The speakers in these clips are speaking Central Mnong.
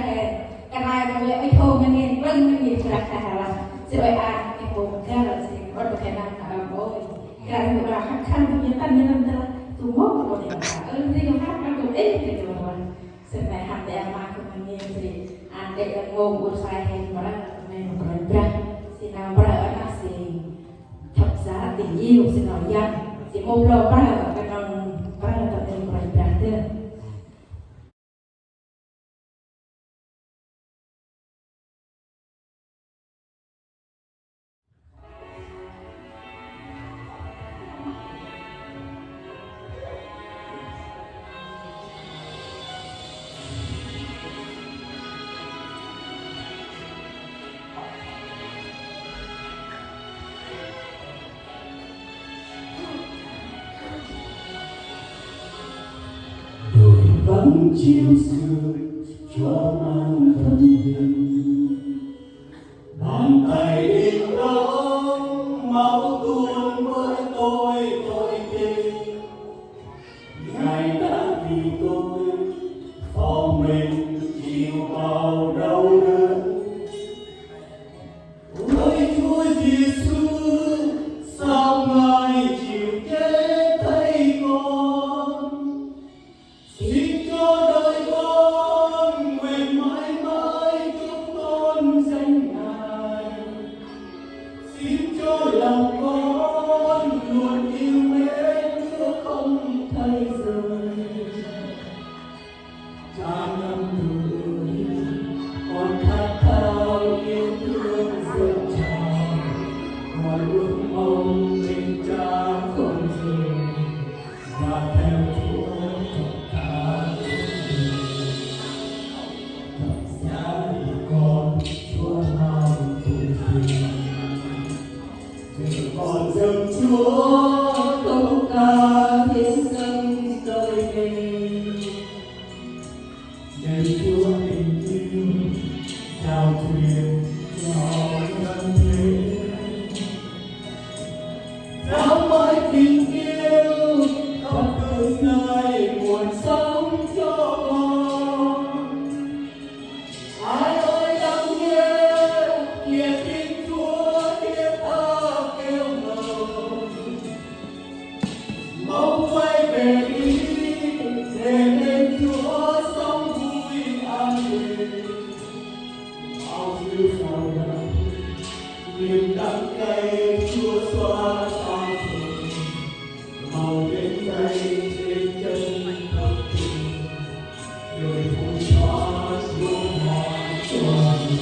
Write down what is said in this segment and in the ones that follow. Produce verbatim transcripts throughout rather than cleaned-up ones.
Kơt nây ta lĕ ơi thô ngăn ngên, lăng ngăn ngên, kơt nây ta lah. Sĭt ơi an, ih pô mâu găr, sĭt ơi bơh kơt nây ta ơi. Găr ih pô lah, khăng khăng, ih tâm, ih tâm, ih tâm, tu mâu kơ ih ta. Ơ, ih tâm, ih tâm, ih tâm, ih tâm. Sĭt nây hăp ta ma khăng ngăn ngên, sĭt an, ta lăng ngô, ur sai hên, mra, nây mâu brah, sĭt nau brah, ơ, năk sĭt. Thăp sa, tình yêu, sĭt nau yăng, sĭt mâu blo brah, kơt nây brah, ta nây mâu brah, brah, dơh. Đồi vắng chiều xưa cho mang thân tình. Bàn tay đêm đó máu tuôn với tôi, tôi tin. Ngài đã vì tôi, phó mình chịu bao đau đớn. Ôi Chúa Giêsu, sao Ngài chịu chết thay con? Xin cho đời con nguyện mãi mãi chúc tôn danh Ngài. Xin cho lòng con luôn yêu mến Chúa không thay rời. Cha năm tuổi, con khát khao yêu thương dâng trào, con ước mong bên Cha không rời, và theo Chúa trong cả cuộc đời. Thật giá vì con Chúa mang tủi hùn. Giờ con dâng Chúa, tôm ca hiến dâng đời mình. Đền Chúa tình yêu, trao truyền cho nhân thế. Dâng mãi tình yêu, con từ nay nguồn sống cho con. Ai ơi, lắng nghe, nghe tiếng Chúa thiết tha kêu gọi. Mau quay về đi, để bên Chúa sống vui an bình. Mau giữ phao đắm niềm đắng cay Chúa xóa tan phai. Mau đến đây trên chân thập tự, rồi phung xóa Chúa ban cho mình.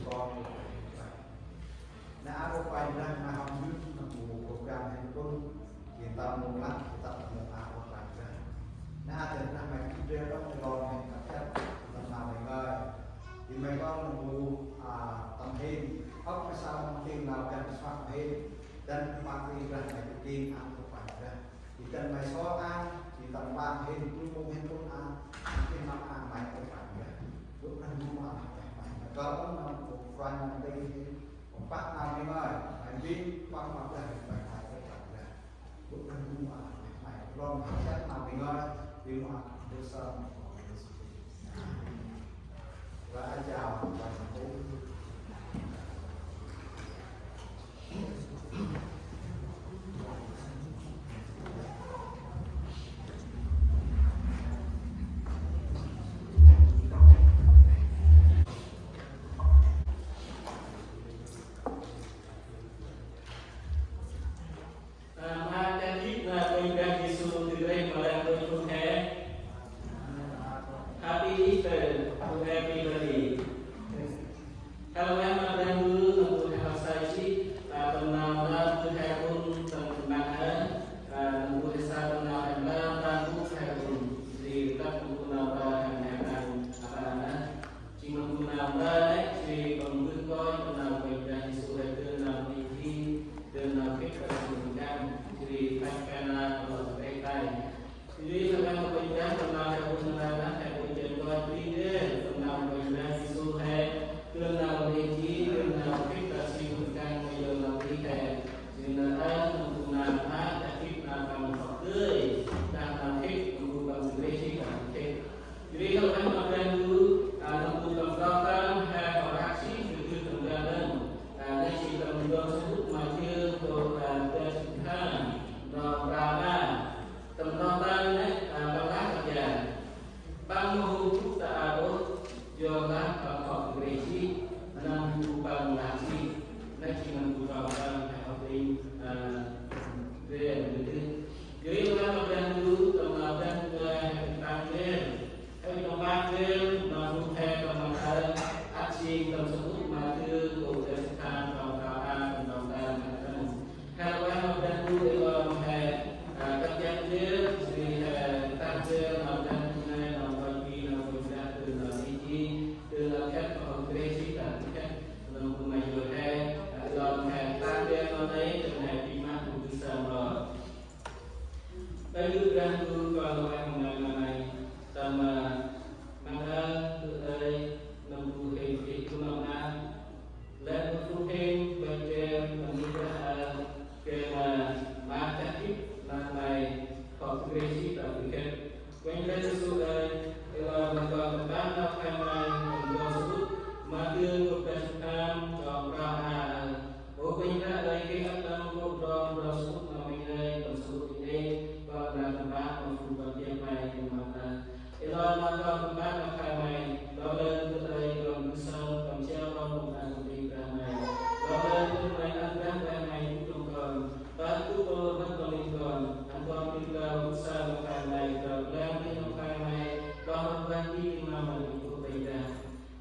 Kon Kôranh Brah. Nau Kôranh Brah ma hŏm yŭt nâm bu program hên pŭn, jêng tâm mông lăp, jêng tâm mông Nau Kôranh Brah. Nau Kôranh Brah ma gĭt ri đŏng, ê lor hên kăp kăp, tâm nau May ngơi. Jêng May kon nâm bu, a, tâm hên, hŏk ma sa tâm hên nau găn săk hên, dăn ma Kôranh Brah May gĭt ri Nau Kôranh Brah. Jêng dăn May so ăn, jêng tâm ban hên, bu mông hên pŭn ăn, jêng ma ăn May Kôranh Brah. Bơ̆ Brah Ndu ma ăn May, May kơl ăn nâm bu Kôranh May tĭng hên, păng păng nau May ngơi, May mbĭt, păng ma Brah May, May Kôranh Brah. Bơ̆ Brah Ndu ma ăn May, May lŏm hăt săk nau May ngơi, jêng ma ăn bu sơm. Và ai chào, và Ơ, ma chah gĭt ma Kôranh Brah Yêsu dâk rêh ma lĕ đôi phung he. Happy Easter to everybody. Hello, em, ma Brah Ndu, nâm bu he hŏk sai jêh, a, tâm nau Brah Ndu he pŭn tâm ban he, a, nâm bu he sa tâm nau he Brah, tâm bu he pŭn, jêh ri tât nâm bu nau Brah he he păng, a, a, a. Jêng nâm bu nau Brah lĕ, jêh ri păng mbơh kơi tâm nau Kôranh Brah Yêsu he dơn nau nti jêh, dơn nau khât ta jêng kăng, jêh ri tât kơt nau tâm nau Kôranh Brah. Jêh ri tâm nau Kôranh Brah tâm nau he pŭn nau Brah he pŭn jêng kơi bri đê, tâm nau Kôranh Brah Yêsu he, dơn nau nti jêh, dơn nau khât ta jêng kăng, ma yor nau nti he. Jêng nau Brah nâm bu nau ma ta khât nau păng hŏk dơi, ta nau khât nâm bu păng jêng rêh jêh ta khât. Jêh ri hŏk ma Brah Ndu, a, nâm bu tâm rŏng tâm he hŏk rah jêh, jêh ri tâm rah nơm. A, nây jêng tâm ndrom samƀŭt ma jêng kô̆, a, Brah Yêsu Krist, nau Brah ma. Tâm rŏng tâm nây, a, păng lah kơt jêng. Păng mâu hôm gŭ ta aơ ôh, yorlah păng hŏk jêng rêh jêh, nâm bu păng lah jêh. Nây jêng nâm bu rŏng tâm he hŏk tĭng, a, rêh jêh. Jêh ri hŏk ma Brah Ndu, tâm nau Brah Ndu he păng rêh. He tâm ban rêh, nâm bu he tâm ban rêh, ăt jêng tâm samƀŭt ma jêng kô̆ Brah Yêsu Krist, tâm rŏng a, tâm rŏng tâm he tâm. He ueh ma Brah Ndu, ê lor he, a, kăp jăp rêh, jêh ri he tâm rêh, ma Brah Ndu nây, nâm kơi bri, nâm kơi jêh, dơn nau nti jêh, dơn nau khât, kơt hŏk rêh jêh ta khât, nâm bu ma yor he, a, ê lor he tâm rêh nau nây, dơn he bĭ ma bu gĭt sơm lor. Ơ Bơ̆ Brah Ndu, kon ueh ma May, tâm, ơ, ma May, ơ, nâm bu hên gĭt, bu nâm a, lĕ nâm bu hên, bơ̆ Brah, nâm bu Brah, ơ, gay ma, ma chah gĭt, ma May, hŏk jêng rêh jêh ta bơh khât. Kôranh Brah Yêsu ơi, ê lor ma kon tâm ban nau khlay May, tâm ndrom samƀŭt ma jêng kô̆ Brah Yêsu Krist, trong Brah a, ơ. Ơ Kôranh Brah ơi, gay ăp tâm kô̆ trong, trong samƀŭt nau May ngơi, tâm samƀŭt i nê, kon nau tâm ban ma phung kon biăp May, tâm ban ta. Ê lor ma kon tâm ban nau khlay May, lor lơn gâp ơi, kon gŭ sơm, kon jao lor mông nau tâm ban Brah May. Lor lơn gâp May ăn Brah May gŭ trong kon. Bơh gŭ tôr bơh kon ling kon, ăn kon ling kon gŭ sơm nau khlay May, gâp lơn gŭ nau khlay May, kon rŏng bơh gŭ ling ma May gŭ Kôranh Brah.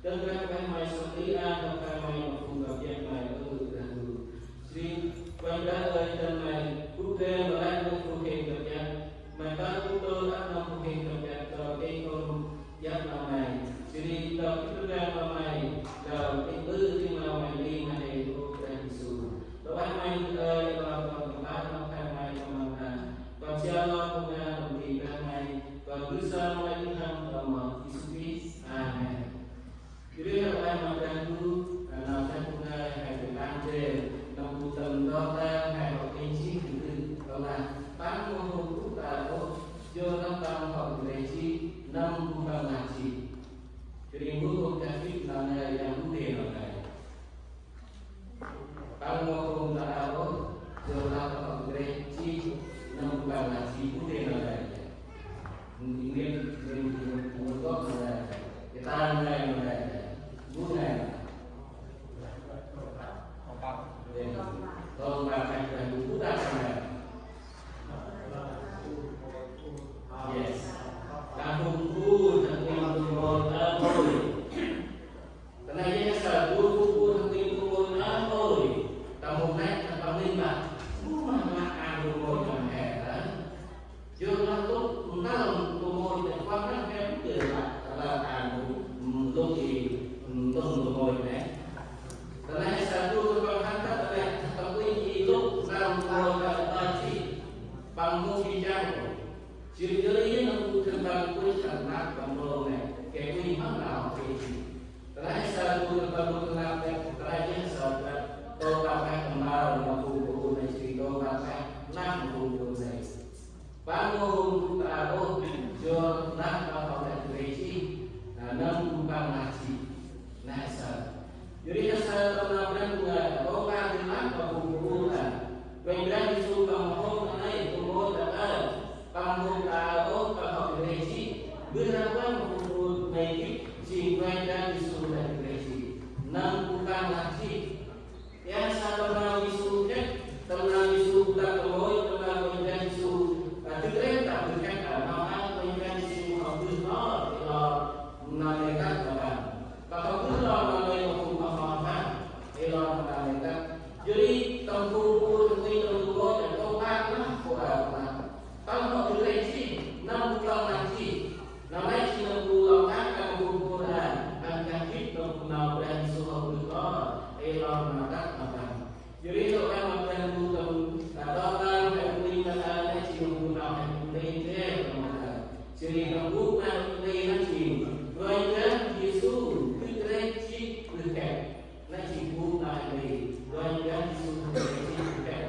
Dâng Brah May sŏk i a nau khlay May ma phung kon biăp May, ơ Brah Ndu. Jêh ri Kôranh Brah ơi, dâng May gŭ geh ma lĕ nâm bu hên kăp jăp. May bơh gŭ tôr ăp nâm bu hên kăp jăp, trong têng kôranh jăp nau May. Jêh ri trong gĭt rkăng nau May, trong têng ƀư tĭng nau May, ling ma hên, ơ Brah Yêsu. Lor ueh May ơi, lor kon tâm ban nau khlay May tâm ban ta. Kon jao lor mông nau tâm ban Brah May. Kon gŭ sơm May ling hăm tâm amoh Yêsu Krist. Amen. Jêh ri hŏk ueh ma Brah Ndu, Ngai, ơ, kơt nđa dơi lah, kơt phung bu ur ngai. Kôranh Brah Yêsu kơt ma hôm ngai, kơt mâu dah ơ, kơt hôm ta ôh, kơt hŏ kơt rêh jêh. Bơh nar păng phung bu ur ngai gĭt, jêng Kôranh Brah Yêsu ngai kơt rêh jêh. Nơm bu păng lah jêh. Ƀiă sa tâm nau Yêsu khât, tâm nau Yêsu bu dak kơt mâu, tâm nau Kôranh Brah Yêsu, ơ, dâk rêh ta bơh khât, ơ, nau ăn Kôranh Brah Yêsu hŏ bơh lor, ê lor, nau nê kăk ta păng. Kơt hŏ bơh lor nau nê ma phung ma phung păng, ê lor nau nê kăk. Jêh ri tâm phung bu ur tâm nti tâm phung bu ur, tâm păng lah, bu ur lah. Tâm hŏ dâk rêh jêh, nơm bu păng lah jêh. Nau nê jêng nơm bu lor kăk tâm phung bu ur lah. Ăn kah gĭt tâm phung nau Brah Yêsu hŏ bơh lor, ê lor nau kăk ta păng. Jêh ri lŏ ăn ma Brah Ndu tâm, ơ, tât tơm he uănh ta, ơ, nê jêng nơm bu nau he uănh ta, ơ. Jêh ri nơm bu nau he uănh ta nê jêng Kôranh Brah Yêsu dâk rêh jêh bơh khât. Nê jêng bu nau he uănh ta, Kôranh Brah Yêsu dâk rêh jêh bơh khât.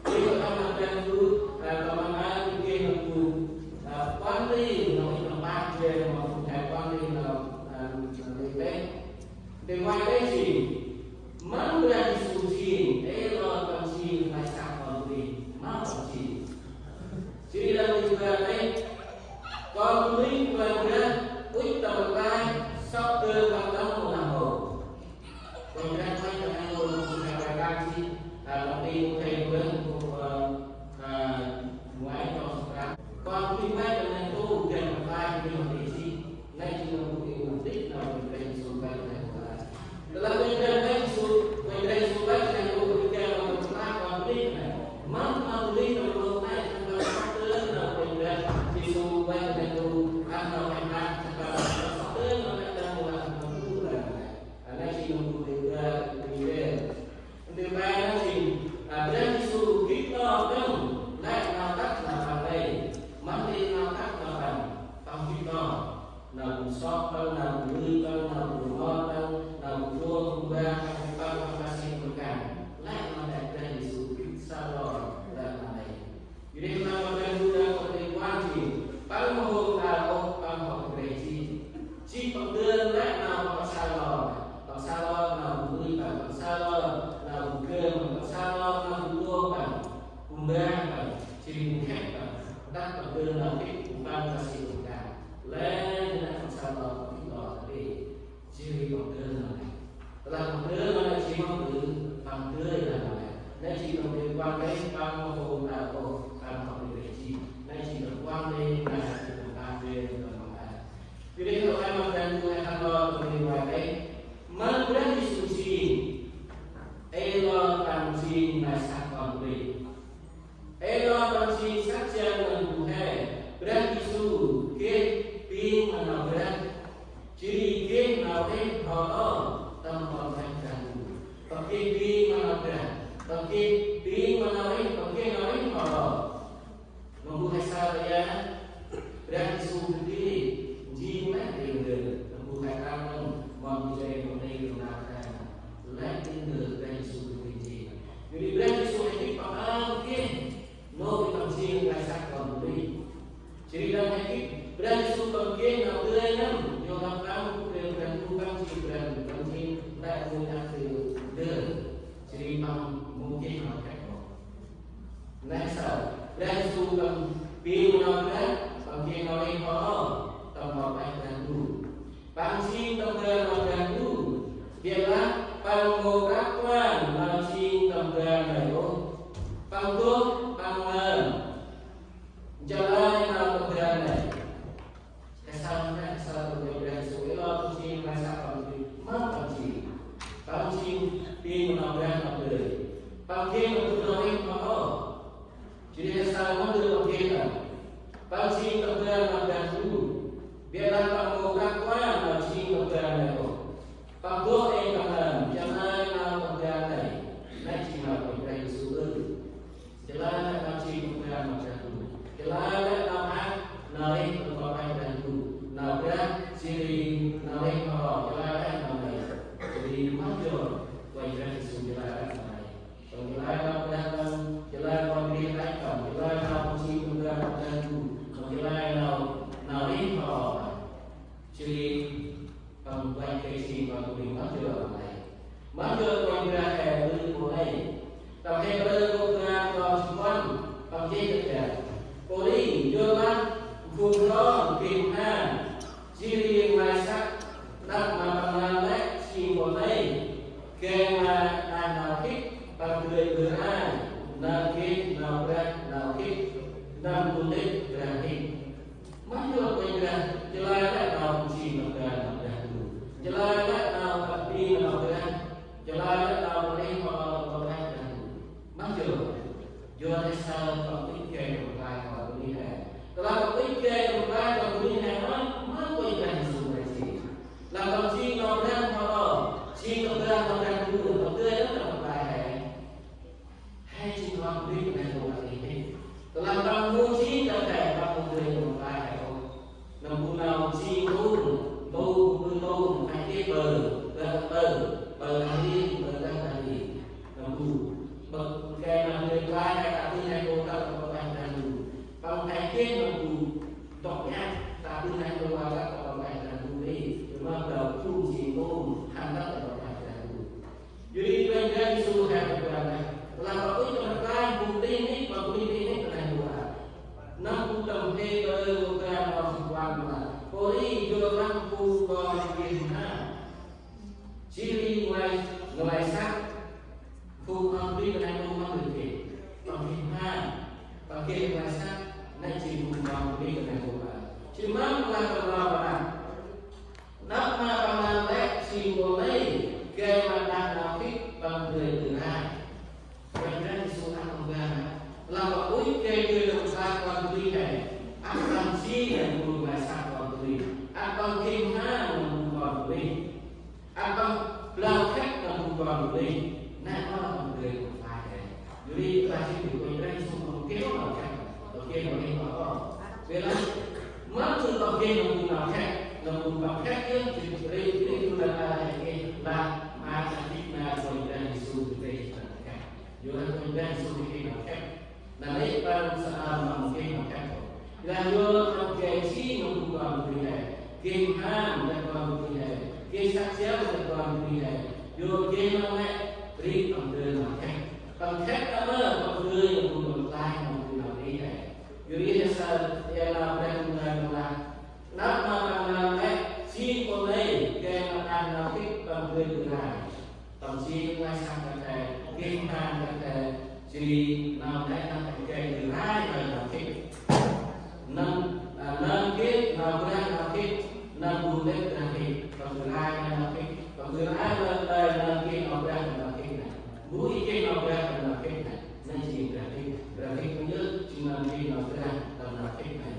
Jêh ri lŏ ăn ma Brah Ndu, ơ, tâm ban aơ geh nơm bu, ơ, quản lý, nơm i tâm ban jêh, nơm bu he quản lý, nơm, ơ, nơm lĕ têh. Tê vay têh jêng, mâm Brah Yêsu jêng, ê lor păng jêng, lai săk kon bunuyh, mâm păng jêng. Jêh ri lăng tê vay têh, kon bunuyh Kôranh Brah, ŭch tâm rklaih, sŏk dơn păng tâm mâu lah hô. Kôranh Brah vay tâm neh ntu, nơm bu he vay têh jêh, ơ, tâm Timôthê bơh, bu, ơ, ơ, nguay trong săk prăm. Kon bunuyh vay tâm neh ntu, dơn păng rklaih, bunuyh hŏ têh jêh. Nê jêng nơm bu ur ntik nau Kôranh Brah Yêsu vay neh ntu. Tơlah Kôranh Brah Yêsu, Kôranh Brah Yêsu vay neh ntu, Kôranh Brah neh ntu, tơlah kon bunuyh nê. Mâm kon bunuyh nê, nê, tơlah sŏk dơn nau Kôranh Brah Yêsu vay neh ntu, ăn nau he măt, tơlah sŏk dơn nau he măt, tơlah sŏk dơn nau he măt. Nê jêng nơm bu tê vay, tê vay. Tê vay nê jêng, ơ, Brah Yêsu gĭt lor dơm, lĕ nau tât nau păng lĕ. Mâm lĕ nau tât nau păng, păng gĭt lor. Nau bu sŏk păng, nau bu lui păng, nau bu rngot păng, nau bu tuôm păng, păng, păng, păng, păng, păng, lĕ nau tât Brah Yêsu gĭt sa lor, lĕ nau lĕ. Jêh ri nau Brah Ndu dak kơt lĕ kuan jêng, păng mâu hôm ta ôh, păng hŏ kơt rêh jêh. Jêh păng dơn lĕ nau păng sa lor, păng sa lor nau bu lui păng, păng sa lor nau bu gơm, păng sa lor nau bu tuôm păng, bu mbah păng, jêh ri bu khât păng, dak păng dơn nau khât bu păng ta si ŭch kan. Lĕ nê păng sa lor păng gĭt lor ta đê. Jêh ri păng dơn nau nê. Tơlah păng dơn nau nê jêng mâm ƀư, păng dơi nau nê. Nê jêng tâm ban aơ, păng mâu hôm ta ôh, păng hŏ kơt rêh jêh. Nê jêng tâm ban aơ, nê jêng tâm ban aơ, tâm ban aơ. Jêh ri lŏ ăn ma Brah Ndu he hăn lor tâm ban aơ. Mâm Brah Yêsu jêng, ê lor păng jêng nai săk kon bunuyh. Ê lor păng jêng săk jăn nơm bu he, Brah Yêsu geh bêng ma nau brah. Jêh ri geh nau rêh hŏ lor tâm ban aơ Brah Ndu. Păng geh bêng ma nau brah, păng geh bêng ma nau rêh, păng geh nau rêh hŏ lor. Nơm bu he sa ƀa, Brah Yêsu geh bêng, jêng lĕ bêng ndơ, nơm bu he kan nơm, mâm bu jêng nơm rêh nơm nau brah, lĕ bêng ndơ Brah Yêsu geh bêng jêng. Jêh ri Brah Yêsu he gĭt păng ăn geh, nô geh păng jêng lai săk kon bunuyh. Jêh ri lăng he gĭt, Brah Yêsu păng geh nau dơi ngăn, yor lah păng, Brah, Brah Ndu păng jêng Brah, păng jêng lĕ bunuyh aơ ndơ. Jêh ri păng mâu geh nau khât ôh. Nê saơ, Brah Yêsu păng bêng ma nau brah, păng geh nau rêh hŏ lor, tâm ban aơ Brah Ndu. Păng jêng tâm ban ma Brah Ndu. Biălah păng mâu prăp kuan nau jêng tâm ban nây ôh. Păng dôh, păng ngăn. Njăl lơi nau tâm ban nây. He saơ, he saơ tâm ban Brah Yêsu, ê lor păng jêng lai săk kon bunuyh, mâm păng jêng. Păng jêng bêng ma nau brah nau dơi. Păng geh nau dơi nau rêh hŏ lor. Jêh ri he saơ mâm dơi păng geh nây. Păng jêng tâm ban ma Brah Ndu. Biălah păng mâu prăp kuan nau jêng tâm ban nây ôh. Păng dôh êng păng ngăn, njăl lơi nau tâm ban nây. Nê jêng nau Kôranh Brah Yêsu ƀư. Njăl lơi lĕ nau jêng tâm ban ma Brah Ndu. Njăl lơi lĕ nau mhak, nau rêh tâm ban aơ Brah Ndu. Nau brah, jêh ri nau rêh hŏ lor, njăl lơi lĕ nau nây. Jêh ri mâu jŏ, Kôranh Brah Yêsu njăl lơi lĕ nau nây. Păng njăl lơi nau brah păng, njăl lơi nau rêh lĕ păng, njăl lơi nau jêng tâm ban ma Brah Ndu. Păng njăl lơi nau, nau rêh hŏ lor păng. Jêh ri păng vay gay jêng kon bunuyh mâu jŏ nau nây. Mâu jŏ Kôranh Brah Gay ma đah nau khĭt, păng dơi bơh rai, nau gĭt, nau brah, nau khĭt, nâm bu lĕ brah hĭ. Mâu dơi Kôranh Brah, chalơi lĕ nau bu si nau brah nau brah du. Chalơi lĕ nau bơh ri nau brah. Chalơi lĕ nau rêh ma nau brah brah du. Mâu dơi. Yor ri saơ păng ŭch gay nau brah kon bunuyh he. Tơlah păng ŭch gay nau brah kon bunuyh he mơh, mâu Kôranh Brah Yêsu mra jêng. Lah păng jêng nau brah ma nau, jêng nau brah nau brah du, păng dơi nau brah he. He jêng kon bunuyh nau brah he. Tơlah păng mâu jêng nau brah, păng mâu dơi nau brah he ôh. Nâm bu nau jêng tŭ, tŭ, bu tŭ, păng geh bơh, bơh, bơh, bơh a ri, bơh a ri. Nâm bu, bơh, gay ma dơi brah he, ta bơh he, bu ta, ta, ta, ta, ta, păng he geh nâm bu, tŏk iăt, ta bơh he, bu ta, ta, ta, ta, ta, ta, ri. Cuma bơh bu jêng tŭ, hăn ta, ta, ta, ta, ta, ta. Yor ri Kôranh Brah Yêsu he kơt bơh neh. Tơlah păng ŭch tâm rklaih bu tih nik, păng bu tih nik ta neh ntu a. Nâm bu tâm hê bơh, bu ta nau sĭ kuan ma. Pô ri yor răm bu kon geh mhan. Jêh ri nglay, nglay săk. Phung kon bunuyh ta neh ntu mân geh. Păng geh mhan. Păng geh nglay săk. Nây jêng phung kon bunuyh ta neh ntu a. Jêh ri mâm lah tâm rklaih ma. Nđâp ma păng nau lĕ jêng pô nây, gay ma đah nau khĭt păng dơi bơh rai. Kôranh Brah Yêsu ăt tâm ban. Lah păng ŭch gay dơi nau săk kon bunuyh he. Ăt păng jêng nây bu nau săk kon bunuyh. Ăt păng geh mhan nâm bu kon bunuyh. Ăt păng blau khĕt nâm bu kon bunuyh. Nây mâm păng dơi nau săk he. Yor ri ta jêng bu Kôranh Brah Yêsu păng geh nau khĕt. Păng geh nau khĕt ma păng. Ƀiălah mâm bu păng geh nâm bu nau khĕt. Nâm bu păng khĕt yơh, jêh ri, jêh ri, jêh ri, jêh ri, jêh ri, lah, ma, ta jêng ma, Kôranh Brah Yêsu, jêh ri, jêh ri, nau khĕt. Yor ri Kôranh Brah Yêsu geh nau khĕt. Nau lĕ păng sa, a, mâm geh nau khĕt. Lah yor nau geh jêng nâm bu kon bunuyh he. Geh mhan lĕ kon bunuyh he. Geh săk jao lĕ kon bunuyh he. Yor geh nau lĕ ri păng dơi nau khĕt. Păng khĕt ta mơ, păng dơi nâm bu nau klaih nâm bu nau ri he. Yor ri he sa, ya nau brah nau nau lah. Nđâp ma păng nau lĕ jêng pô nây, gay ma đah nau khĭt păng dơi bơh rai. Păng jêng nglay săk kơt he, geh mhan kơt he, jêh ri nau lĕ nau gay bơh rai ma nau khĭt. Nâm, a, nâm gĭt, nau brah nau khĭt, nâm bu lĕ brah khĭt, păng bơh rai ma nau khĭt, păng bơh rai ma nau gĭt nau brah nau khĭt nây. Bu i geh nau brah nau khĭt nây. Nây jêng brah khĭt, brah khĭt păng yơh, jêng nau geh nau brah tâm nau khĭt nây.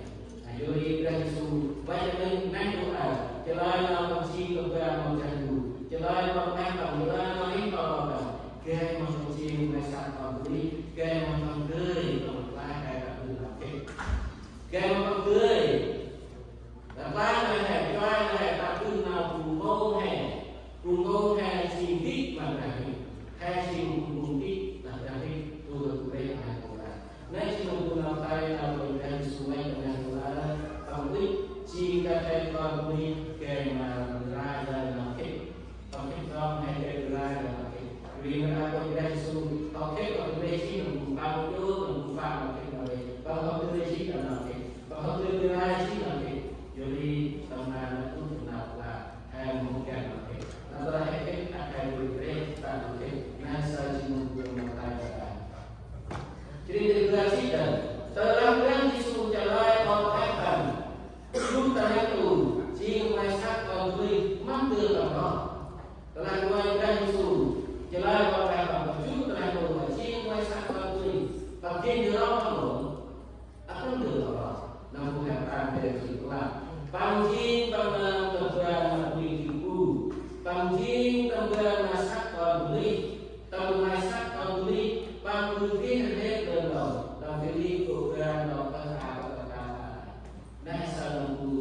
A, yor ri Brah Yêsu, vay ta nây, nây du a, chalơi nau păng jêng tâm ban nau brah du, chalơi păng nây păng chalơi nau ri păng nau păng, gay ma păng jêng nglay săk kon bunuyh, gay ma păng dơi, păng klaih he ta bơh nau khĭt. Gay ma păng dơi. Nau klaih nau he, klaih nau he, ta bơh nau bu ngông he. Bu ngông he jêng dĭk ma Brah Ndu. He jêng bu ngông dĭk ma Brah Ndu, tu gâp tu rêh ma he bu a. Nây jêng bu nau tay nau Brah Yêsu vay ta neh ntu a, păng ŭch jêng kơt he kon bunuyh gay ma rai lĕ nau khĭt. Păng khĭt nau he gay rai lĕ nau khĭt. Yor ri ma nau Brah Yêsu, hŏ khĭt hŏ dơi jêng nau bu păng, yor nau bu păng nau khĭt nau ri. Păng hŏ dơi jêng nau khĭt. Păng hŏ dơi rai jêng nau khĭt. Yor ri tâm ban nau tu tâm ban nau la. He mâu geh nau khĭt. Nau ta he khĭt, a he dơi ri, ta nau khĭt. Nây sa jêng nau bu nau tay nau la. Jêh ri ndri gua jêh dăn. Tơlah Brah Yêsu chalơi ŏk êp ăn. Jŭm ta neh ntu, jêng nglay săk kon bunuyh, mâm dơi tâm roh. Tơlah Kôranh Brah Yêsu, chalơi ŏk êp ăn, jŭm ta neh ntu, jêng nglay săk kon bunuyh, păng geh ndơ roh tâm roh. Ăt mâm dơi tâm roh. Nâm bu he păng geh jêng klah. Păng jêng tâm ban nau tâm ban nau bunuyh dơi bu. Păng jêng tâm ban nau săk kon bunuyh. Tâm nglay săk kon bunuyh, păng ƀư geh rnê lơn lŏng. Tâm Philip gô ban nau tâm a tâm a. Nây sa nâm bu,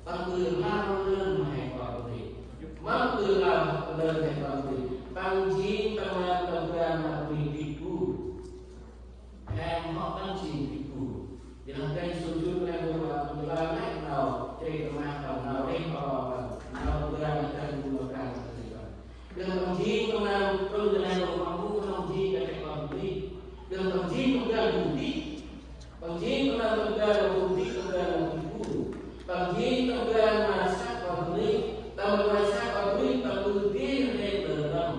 păng ƀư lam lơn ma he kon bunuyh. Mâm ƀư lam lơn he kon bunuyh. Păng jêng tâm ban tâm ban nau bunuyh dơi bu. He mâu păng jêng dơi bu. Yor lah Brah Yêsu jŭr neh ntu, păng ƀư lam nau, jêh ri tâm ban nau rêh păng, nau tâm ban nau dơi bu nau ban nau dơi bu. Gâp păng jêng tâm ban trŭn ta neh ntu, păng bu păng jêng kơt he kon bunuyh. Gâp păng jêng tâm ban bu dĭk. Păng jêng tâm ban tâm ban nau bu dĭk, tâm ban nau dơi bu. Păng jêng tâm ban nau săk kon bunuyh. Tâm ban nau săk kon bunuyh, păng ƀư geh rnê lơn lŏng.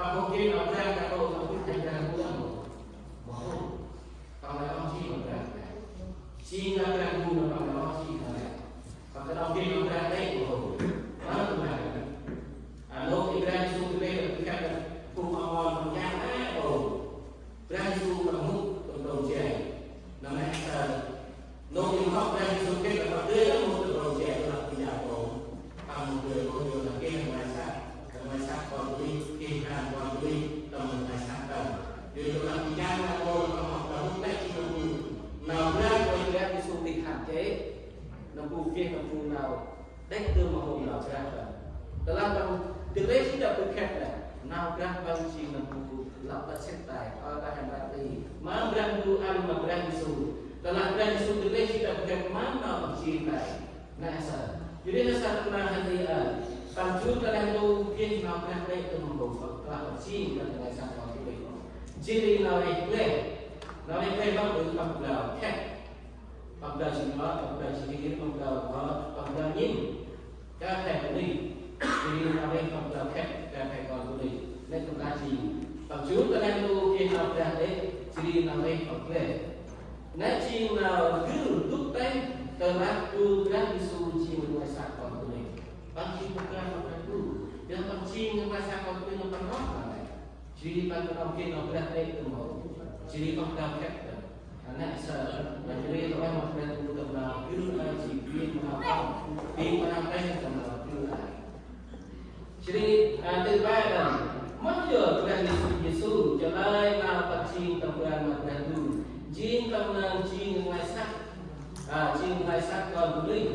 Păng geh nau Brah ta ƀư, ta ƀư thei Brah Ndu ăn mâu hôm. Păng lĕ oh jêng nau Brah. Jêng nau Brah Ndu nau păng lĕ oh jêng nau Brah. Păng ta nau geh nau Brah lĕ mâu hôm. Nau Brah. A, nôk i Brah Yêsu geh lĕ, geh lĕ, phung amon păng yang lĕ mâu hôm. Brah Yêsu păng mŭt tâm trôk jay. Nau nây sa Nôk i mhŏk Brah Yêsu Krist ta ƀư mŭt tâm trôk jay, ta ƀư jay pô. Păng mâu geh ôh, yor lah geh nau ngơi săk, nau ngơi săk kon bunuyh, geh hăn kon bunuyh tâm nau ngơi săk ta. Yor lah geh nau pô, nau mhŏk ta ƀư lĕ jêng nau bu. Nau Brah, Brah Yêsu Krist hăn jay, nau bu geh nau bu nau đêk tơm mâu hôm nau Brah. Tơlah păng dâk lĕ jêh ta ƀư khât nây, nau Brah păng jêng nau bu lăp tât sĭt tay, ơ ta hăn ƀă ti. Ma Brah Ndu ăn ma Brah Yêsu. Tơlah Brah Yêsu dâk lĕ jêh ta ƀư khât ma nau păng jêng tay. Nây sa. Yor ri nây sa ta nau hăn ti a. Păng jŭr ta neh ntu geh nau Brah lĕ tơm mâu hôm, tơlah păng jêng ta nây sa kon bunuyh. Jêh ri nau rêh gleh. Nau rêh gleh păng ƀư păng blao khât. Păng blao jêng nau, păng blao jêng gĭr, păng blao nau, păng blao nhĭm. Ka khay bunuyh, jêh ri nau rêh păng blao khât, ka khay kon bunuyh. Nê tâm dak jêng. Păng jŭr ta neh ntu geh nau Brah lĕ, jêh ri nau rêh păng gleh. Nê jêng nau gĭr dŭt têh, tơlah bu Brah Yêsu jêng nau ngơi săk kon bunuyh. Păng jêng bu Brah nau Brah Ndu. Yor păng jêng nau ngơi săk kon bunuyh nau păng roh nau nây. Jêh ri păng ta nau geh nau Brah lĕ tơm mâu. Jêh ri păng blao khât tơm. A, nê sa, nê jêh ri ta ueh ma Brah Ndu tâm nau gĭr a jêng bêng ma nau păng. Bêng ma nau păng tâm nau gĭr a. Jêh ri, a, ti ba đăm. Moh yor Brah Yêsu, Yêsu, jêh lơi nau păng jêng tâm ban ma Brah Ndu. Jêng tâm nau jêng ngơi săk. A, jêng ngơi săk kon bunuyh.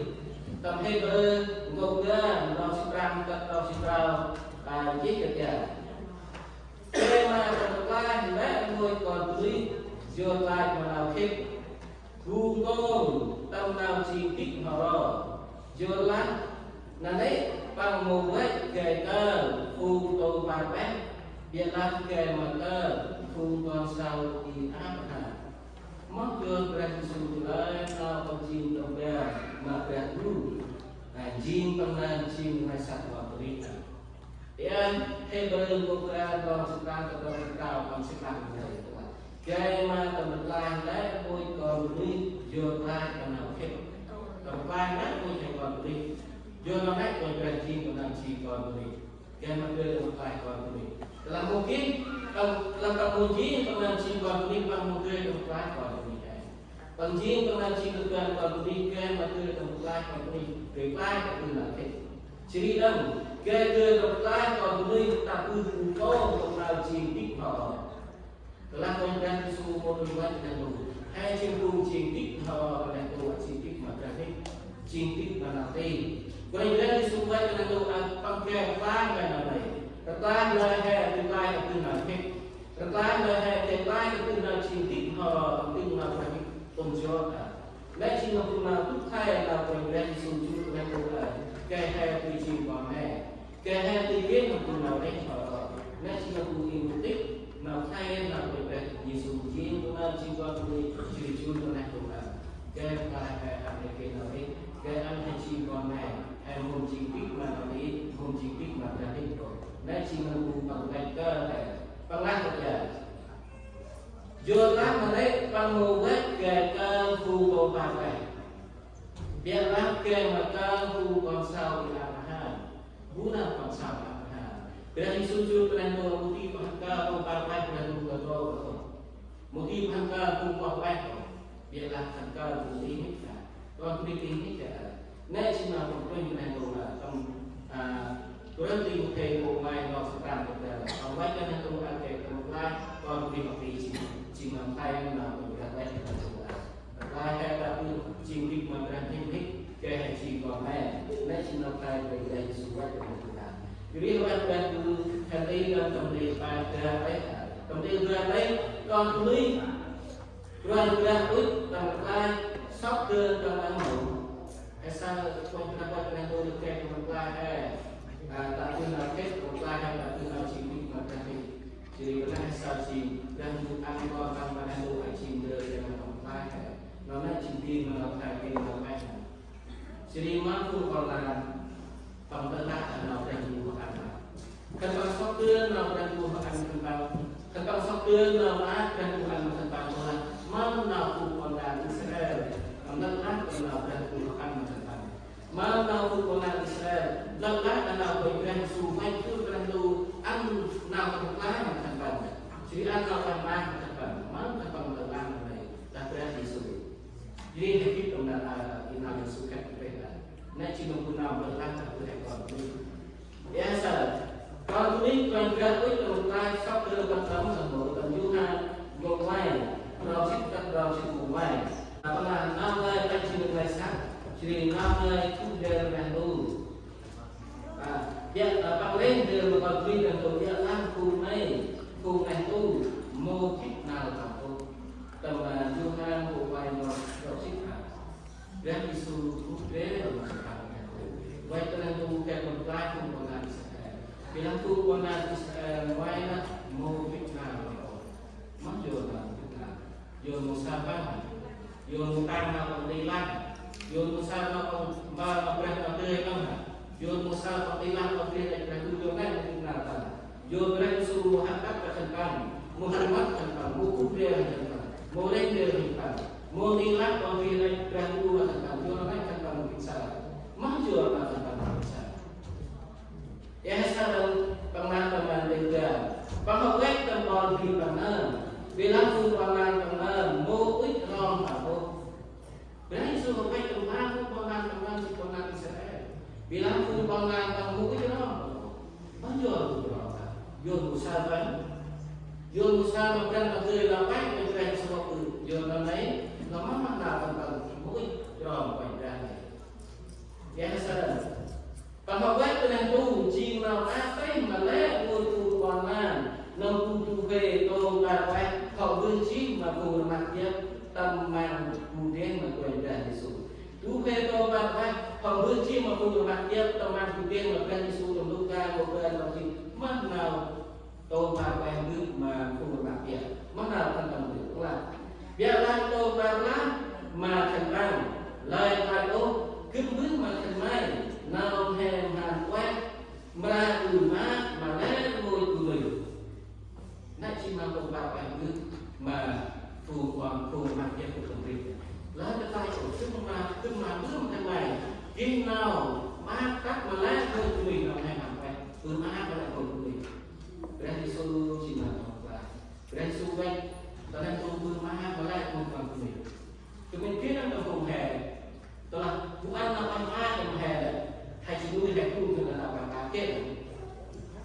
Tâm Hêbrơ, nkô̆ ba, nau si prăm, tât nau si prao, a, jêh kơt ya. Gay ma tâm rklaih lĕ rngôch kon bunuyh, yor lač ma nau khât. Bu nkông tâm nau jêng dĭk n'ho ro. Yorlah nanê̆ păng mâu văch gay kơl phung tôm păr ueh, ƀiălah gay ma kơl phung kon sau Y-Abraham. Moh yor Brah Yêsu jêh lơi nau păng jêng tâm ban ma Brah Ndu. A, jêng tâm ban jêng ngơi săk kon bunuyh. Ƀiălah Hêbrơ nkô̆ ba, trong si prăm tât trong si prao, păng sĭt lah nau nây. Gay ma tâm rklaih lĕ rngôch kon bunuyh, yor lač ma nau khât. Tâm rklaih lĕ rngôch kon bunuyh. Yor nau nây kon Brah jêng tâm ban jêng kon bunuyh. Gay ma geh tâm rklaih kon bunuyh. Tơlah mâu geh, tâm, tơlah tâm mâu jêng tâm ban jêng kon bunuyh, păng mâu geh tâm rklaih kon bunuyh. Păng jêng tâm ban jêng tâm ban kon bunuyh, gay ma geh tâm rklaih kon bunuyh, gay rklaih ta ƀư nau khât. Jêh ri đăm, gay geh tâm rklaih kon bunuyh, ta ƀư bu nkông tâm nau jêng dĭk n'ho ro. Tơlah Kôranh Brah Yêsu mâu dơi văch ta neh ntu, he jêng phung jêng dĭk n'ho ro ta neh ntu, jêng dĭk ma Brah Ndu, jêng dĭk ma nau tih. Kôranh Brah Yêsu văch ta neh ntu, a, păng geh rklaih ma nau nây. Rklaih lơi he, rklaih ta ƀư nau khât. Rklaih lơi he, rklaih ta ƀư nau jêng dĭk n'ho ro, ta ƀư nau Brah Ndu tŭm jot ta. Nê jêng nau bu nau dŭt he, nau Kôranh Brah Yêsu jŭr ta neh ntu, a, gay he tui jêng kon he. Gay he tui geh nau bu nau rêh n'ho ro. Nê jêng nau bu i mục đích, nau he, nau Kôranh Brah Yêsu jêng, bu nau jêng kon bunuyh, jêh ri jŭr ta neh ntu, a. Gay rklaih he ăn he geh nau rêh, gay ăn he jêng kon he, he mâu jêng dĭk ma nau tih, mâu jêng dĭk ma Brah Ndu. Nê jêng nau bu păng văch kơl he, păng lah kơt ya. Yorlah nanê̆ păng mâu văch gay kơl phung tôm păr ueh, ƀiălah gay ma kơl phung kon sau Y-Abraham. Bu nơm kon sau Y-Abraham? Brah Yêsu jŭr ta neh ntu, mâu dơi păng kơl phung tôm păr ueh, Brah Ndu kơl drô kơl. Mâu dơi păng kơl phung păr ueh ôh, ƀiălah păng kơl phung tih mhĭk ta. Kon bunuyh tih mhĭk ta. Nê jêng nau păng kơl ta neh ntu, a, tâm, a, Kôranh Timôthê nkô̆ nguay, trong si prăm tât trong si prao, păng văch ta neh ntu ăn gay tâm rklaih kon bunuyh mâu tih jêng, jêng nau he, nau Kôranh Brah văch ta neh ntu, a. Rklaih he ta ƀư jêng dĭk ma Brah Ndu mhĭk, gay he jêng kon he. Nê jêng nau he Kôranh Brah Yêsu văch ta neh ntu, a. Yor ri lah Brah Ndu hăn ti đăm tâm rklaih, a, tâm rklaih kon bunuyh. Kôranh Brah ŭch tâm rklaih, sŏk dơn tâm ăn mâu. He saơ Kôranh Brah văch ta neh ntu, gay tâm rklaih he, a, ta ƀư nau khât, tâm rklaih he ta ƀư nau jêng dĭk ma Brah Ndu. Jêh ri kơt nây he saơ jêng Brah Ndu ăn kon păng ta neh ntu, a, jêng dơn tâm rklaih he. Nau nây jêng dơn ma nau he, dơn ma nau he. Jêh ri ma phung kon lan, păng tơlah ta nau Brah Ndu ăn ma. Khân păng sŏk dơn nau Brah Ndu hŏ ăn ma khân păng. Khân păng sŏk dơn nau maak Brah Ndu ăn ma khân păng, mâu lah mâm nau phung ƀon lan Israel. Khân păng lăp lah nau Brah Ndu hŏ ăn ma khân păng. Mâm nau phung ƀon lan Israel lăp lah nau Brah Yêsu vay, Brah Ndu ăn nau khân păng ma khân păng. Jêh ri ăn nau khân păng ma khân păng, mâm khân păng lăp lah nau nây, lah Brah Yêsu. Jêh ri he gĭt tâm nau, a, i nau Yêsu khât kơt nây. Nây jêng nau bu nau lăp lah nau Brah Ndu hŏ ăn. Ê sa, kon bunuyh Kôranh Brah ŭch tâm rklaih sŏk dơn tâm tâm tâm mô tâm Yôhan, nkô̆ nguay, rau sĭt tât rau sĭt nkô̆ nguay. Păng lah: Nau ngơi tăch jêng nau ngơi săk, jêh ri nau ngơi gŭ ndrel Brah Ndu. A, ƀiă, a, păng rêh ndrel ma kon bunuyh Brah Ndu, ƀiă lah phung nây, phung neh ntu, mâu gĭt nau tâm ôh. Tâm, a, Yôhan nkô̆ nguay, rau, rau sĭt a. Brah Yêsu gŭ ndrel ma khân păng neh ntu. Vay ta neh ntu gay tâm rklaih phung ƀon lan Israel. Ƀiălah phung ƀon lan Israel vay nây mâu gĭt nau tâm ôh. Mâm yor nau mâu gĭt nau? Yor mâu sa Păng, yor mâu tăng nau Păng nti lah, yor mâu sa nau Păng, ma, ma Brah nau tơi Păng hă? Yor mâu sa Păng nti lah, Păng nti lah Brah Ndu, yor nây mâu gĭt nau tâm. Yor Brah Yêsu mâu hăt tât ta khân păng, mâu hăt rmăt khân păng, mâu gŭ ndrel khân păng, mâu rêh ndrel khân păng, mâu nti lah Păng nti lah Brah Ndu ma khân păng, yor nây khân păng mâu gĭt sa. Mâm yor nau khân păng mâu gĭt sa? Ê sa dâng Păng nau tâm ban tê gam. Păng hŏ văch tâm ƀon bri Păng nơm. Ƀiălah phung ƀon lan Păng nơm mâu ŭch rom Păng ôh. Brah Yêsu hŏ văch tâm ban phung ƀon lan Păng nơm, jêng ƀon lan Israel. Ƀiălah phung ƀon lan Păng mâu ŭch rom Păng ôh. Mâm yor mâu ŭch rom Păng? Yor mâu sa Păng, yor mâu sa ma Brah nau tơi, nau văch ma Brah Yêsu hŏ ƀư. Yor nau nây, nau mâm ma nau tâm Păng mâu ŭch rom Kôranh Brah nây. Ê sa dâng Păng hŏ văch ta neh ntu jêng nau maak têh ma lĕ rngôch phung ƀon lan, nâm bu du huê tông bar ueh hŏ mbơh jêh ma phung rmăk jăp tâm mang bu deh ma Kôranh Brah Yêsu. Du huê tông bar ueh hŏ mbơh jêh ma phung rmăk jăp tâm mang bu deh ma Brah Yêsu, tâm Luka nkô̆ bar, nâm jêng mâm nau tông bar ueh mbơh ma phung rmăk jăp. Mâm nau khân păng mbơh? Păng lah: Ƀiălah tông bar lah ma khân păng, lơi khlay ôh, gâp mbơh ma khân may nau mhe mhan ueh mra ƀư maak ma lĕ rngôch bunuyh. Nây jêng nau tông bar ueh mbơh ma phung, ma phung rmăk jăp tâm bri. Lơi khlay ôh, gâp mra, gâp mra mbơh ma khân may jêng nau maak tât ma lĕ rngôch bunuyh, nau mhe mhan ueh, ƀư maak ma lĕ rngôch bunuyh. Brah Yêsu jêng nau tông bar. Brah Yêsu văch ta neh ntu ƀư maak ma lĕ rngôch bunuyh. Gâp mĭn geh nâm tâm phung he. Tơlah bu ăn nau ueh maak tâm he lĕ, he jêng nuih, he gŭ, geh nau ueh maak geh.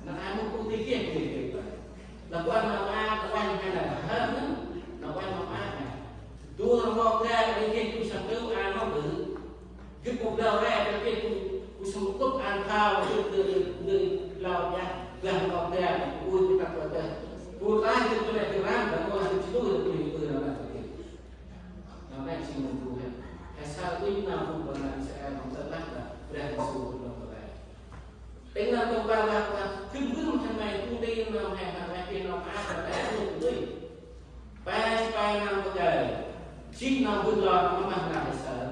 Nau ueh mâu gŭ ti geh, geh, geh. Lah bu ăn nau ueh, nau ueh he lĕ, he nơm, nau ueh maak he. Dua rngôch geh, geh gŭ săk tơ̆, a, nau ƀư. Gâp mâu blau rai, gâp geh gŭ, gŭ sâm kŭp ăn thao, gâp geh, geh, geh blau ƀiă, geh rngôch geh, gŭ geh tât ƀa têh. Bu tah gâp geh lĕ geh ram, geh mâu lah gâp jêh nuih, geh nuih, geh ram, geh. Nau nây jêng nau bu he. He saơ uănh nau phung ƀon lan Israel hŏ tât lah ta Brah Yêsu nơm ƀa lĕ. Tĭng nau tông bar lah ta, gâp mbơh ma khân may, gŭ nti nau mhe mhan ueh, geh nau maak ma lĕ rngôch bunuyh. Pe, pe năm pơgay. Jêng nau mbơh lor, mâm ma nau he saơ.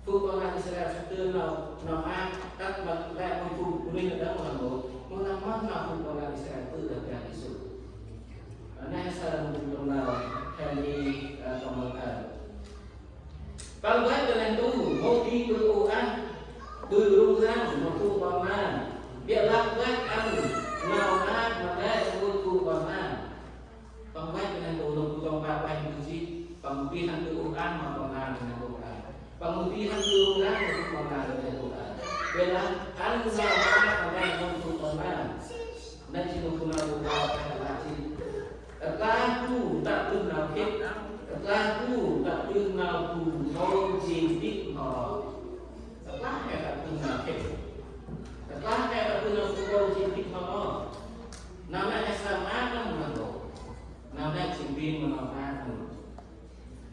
Phung ƀon lan Israel sŏk dơn nau, nau maak tât ma lĕ phung bunuyh đŏng, mâu lah mâm nau phung ƀon lan Israel ƀư ta Brah Yêsu. Nây he saơ nau tâm nau he nti, ơ, tâm nau he. Păng văch ta neh ntu, mâu di ƀư ôh ah, ƀư rŭng răng ma phung ƀon lan. Ƀiălah văch ăn nau maak ma lĕ rngôch phung ƀon lan. Păng văch ta neh ntu, nâm bu tông bar ueh mbơh jêh, păng mâu di hăn ƀư ôh ah ma ƀon lan ta neh ntu ah. Păng mâu di hăn ƀư rŭng răng ma phung ƀon lan ta neh ntu ah. Ƀiălah ăn nau maak ma lĕ rngôch phung ƀon lan. Nây jêng nâm bu nau tông bar ueh lah jêh. Rklaih bu tă bơh nau khât, rklaih bu tă bơh nau bu tông jêng dĭk n'ho ro. Rklaih he tă bơh nau khât, rklaih he tă bơh nau bu tông jêng dĭk n'ho ro. Nau nây he saơ maak nơm nơm ro. Nau nây jêng bĭn ma nau maak nơm.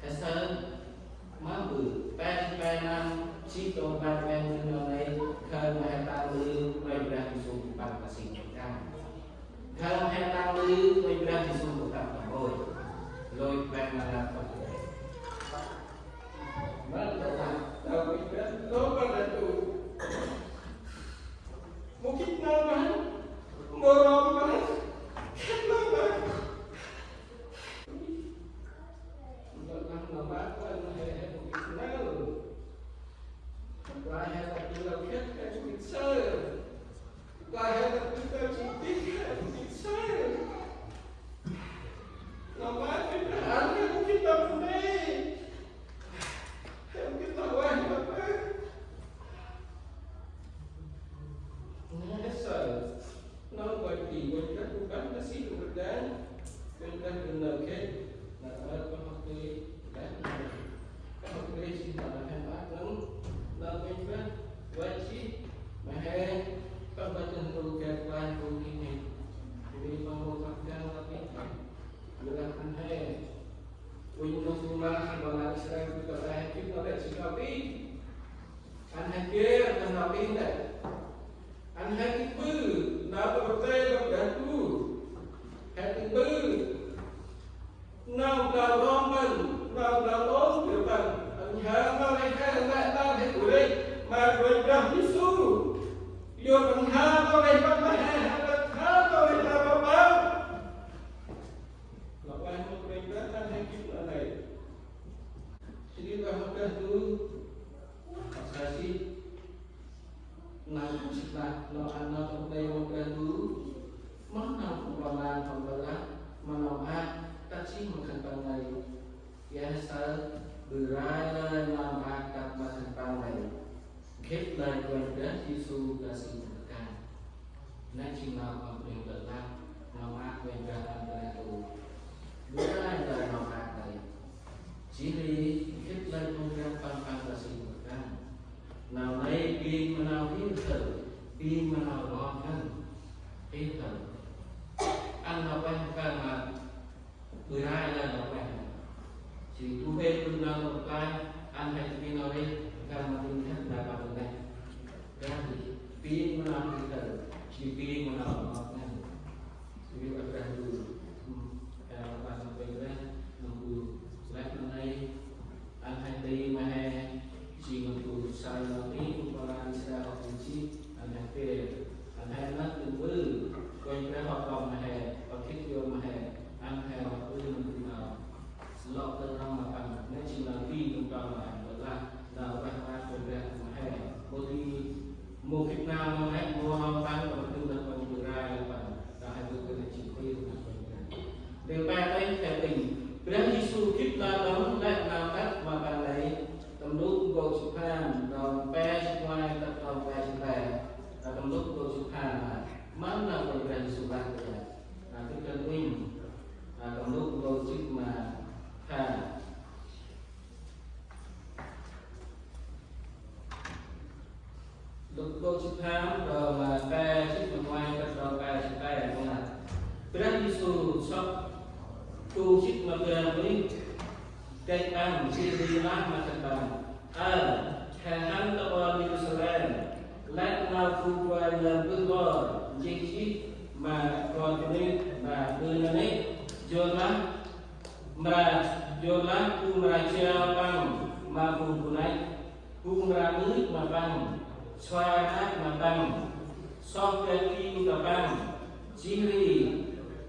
He saơ mâm ƀư, pe, pe năm jêng tông bar ueh nơm nau nây, khân ma he tăng lư, Kôranh Brah Yêsu păng ta sĭn păng. Khân ma he tăng lư, Kôranh Brah Yêsu păng ta môi. Lôi păng ma lăp păng. Mâm tông bar, tông bar, tông bar, tông bar. Mâu gĭt nau mhe, mâu Ti Kôranh Brah bu bân ta si kơ Brah, Kôranh Brah gâp nau khĕt, nau ơ, pơhŏk tih, dah nau khĕt. Pơhŏk tih si nau hên ăt nâng, nau Kôranh Brah, wai si, ma he, păng ba chân tu kĕt wai bu ti nê. Ti nê păng mâu păng kăng ta ti, nê lah ăn he. Uănh nô tu ma, ba nau Israel bu ta he, kip nau lĕ si nau ti. Ăn he kĕt, ăn nau ti lĕ. Ăn he ti ƀư, nau ta bơtê, nau ta tu. He ti ƀư. Nau nau rom bân, nau nau rom bân. Ăn he nau lĕ he, nau nau he tu lĕ. Ma Kôranh Brah Yêsu. Yua ăn he nau lĕ bân ma he, he nau lĕ he bân ma bân. Lăp lai mâu Kôranh Brah, ăn he kip nau lĕ. Jêh ri Brah mâu Brah tu. Ăt sa si. Nau sĭt lah, nau ăn nau tâm đây mâu Brah tu. Mâu nau tâm ƀon lan tâm ƀon lah, ma nau ăt, tât si ma khân păng nây. Ia sa, ƀư rai lơi nau ăt tât ma khân păng nây. Khĕt lơi Kôranh Brah Yêsu ta si tâm kan. Nây jêng nau păng Kôranh Brah lah, nau ăt Kôranh Brah ăn Brah tu. Ƀư rai lơi nau ăt nây. Jêh ri, khĕt lơi Kôranh Brah păng păng ta si tâm kan. Nau nây bêng ma nau hil thơ, bêng ma nau lor ngăn. Hil thơ. Ăn nau păng păng ma, ƀư rai lơi nau păng. Jêh ri tu bêng ƀư nau nau păng, ăn he tu bêng nau rêh, păng ma bêng khĕt nau păng nây. Brah ri, bêng ma nau hil thơ, jêh ri bêng ma nau lor ngăn. Jêh ri Brah ri, hmm, kơt ma Kôranh Brah, nâm bu lĕ nau nây, ăn he ti ma he, jêng nâm bu sai nau ti, bu păng ăn sa hŏ ti jêh, ăn he kĕt, ăn he năk nâm bu, Kôranh Brah hŏ tơm ma he, păng khĭt yua ma he, ăn he năk bu nâm bu nau. Lŏ tơ nau ma păng, nê jêng nau ti tâm trong ma he, bơh lah, nau Brah ma Kôranh Brah ma he. Mâu di, mâu khĭt nau ma he, mâu nau păng, tâm tu nau păng ƀư rai nau păng, nau he ƀư kơ nê jêng ti nau păng. Điều ba tênh, kha tênh. Brah Yêsu khĭt nau tâm, lĕ nau tât ma păng nây, tâm Luk nkô̆ jât pham, trong pe jât ngoai, tât trong pe jât pe. Tâm Luk nkô̆ jât pham, ma nau Brah Yêsu lah kơ nê. Nau khĭt kơt uănh. Nau tâm Luk nkô̆ jât ma pham. Luk nkô̆ jât pham, trong pe jât ma ngoai, tât trong pe jât pe, păng lah. Brah Yêsu sŏk tu jât ma bar bunuyh gay păng, jêh ri lah ma khân păng: Ơ, he hăn ta ƀon Yêrusalem, lĕ nau bu kuai lơ mbơh lor, jêh jêh ma kon bunuyh, ma ƀư nanê̆, yorlah mra, yorlah bu mra jao păng ma phung bu năch, bu mra mưch ma păng, sua rnăk ma păng, soh gak ki ta păng, jêh ri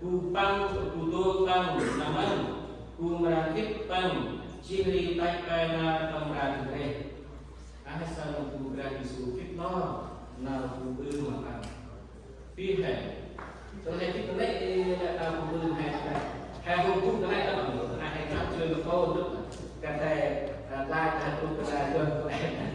bu păng, bu dôk păng nau mân, bu mra khĭt păng, jêh ri tăch pe nar păng mra dâk rêh. A, he saơ nâm bu Brah Yêsu khĭt lor nau bu ƀư ma păng. Bi he. Tơlah he khĭt ta nê, ê, nê, nau bu ƀư he ta nê. He bu ƀư ta nê, ta nê, ta nê, he năp joi ta pô, nŭp. Kơt he, a, lai ta bu ta nê, joi ta nê.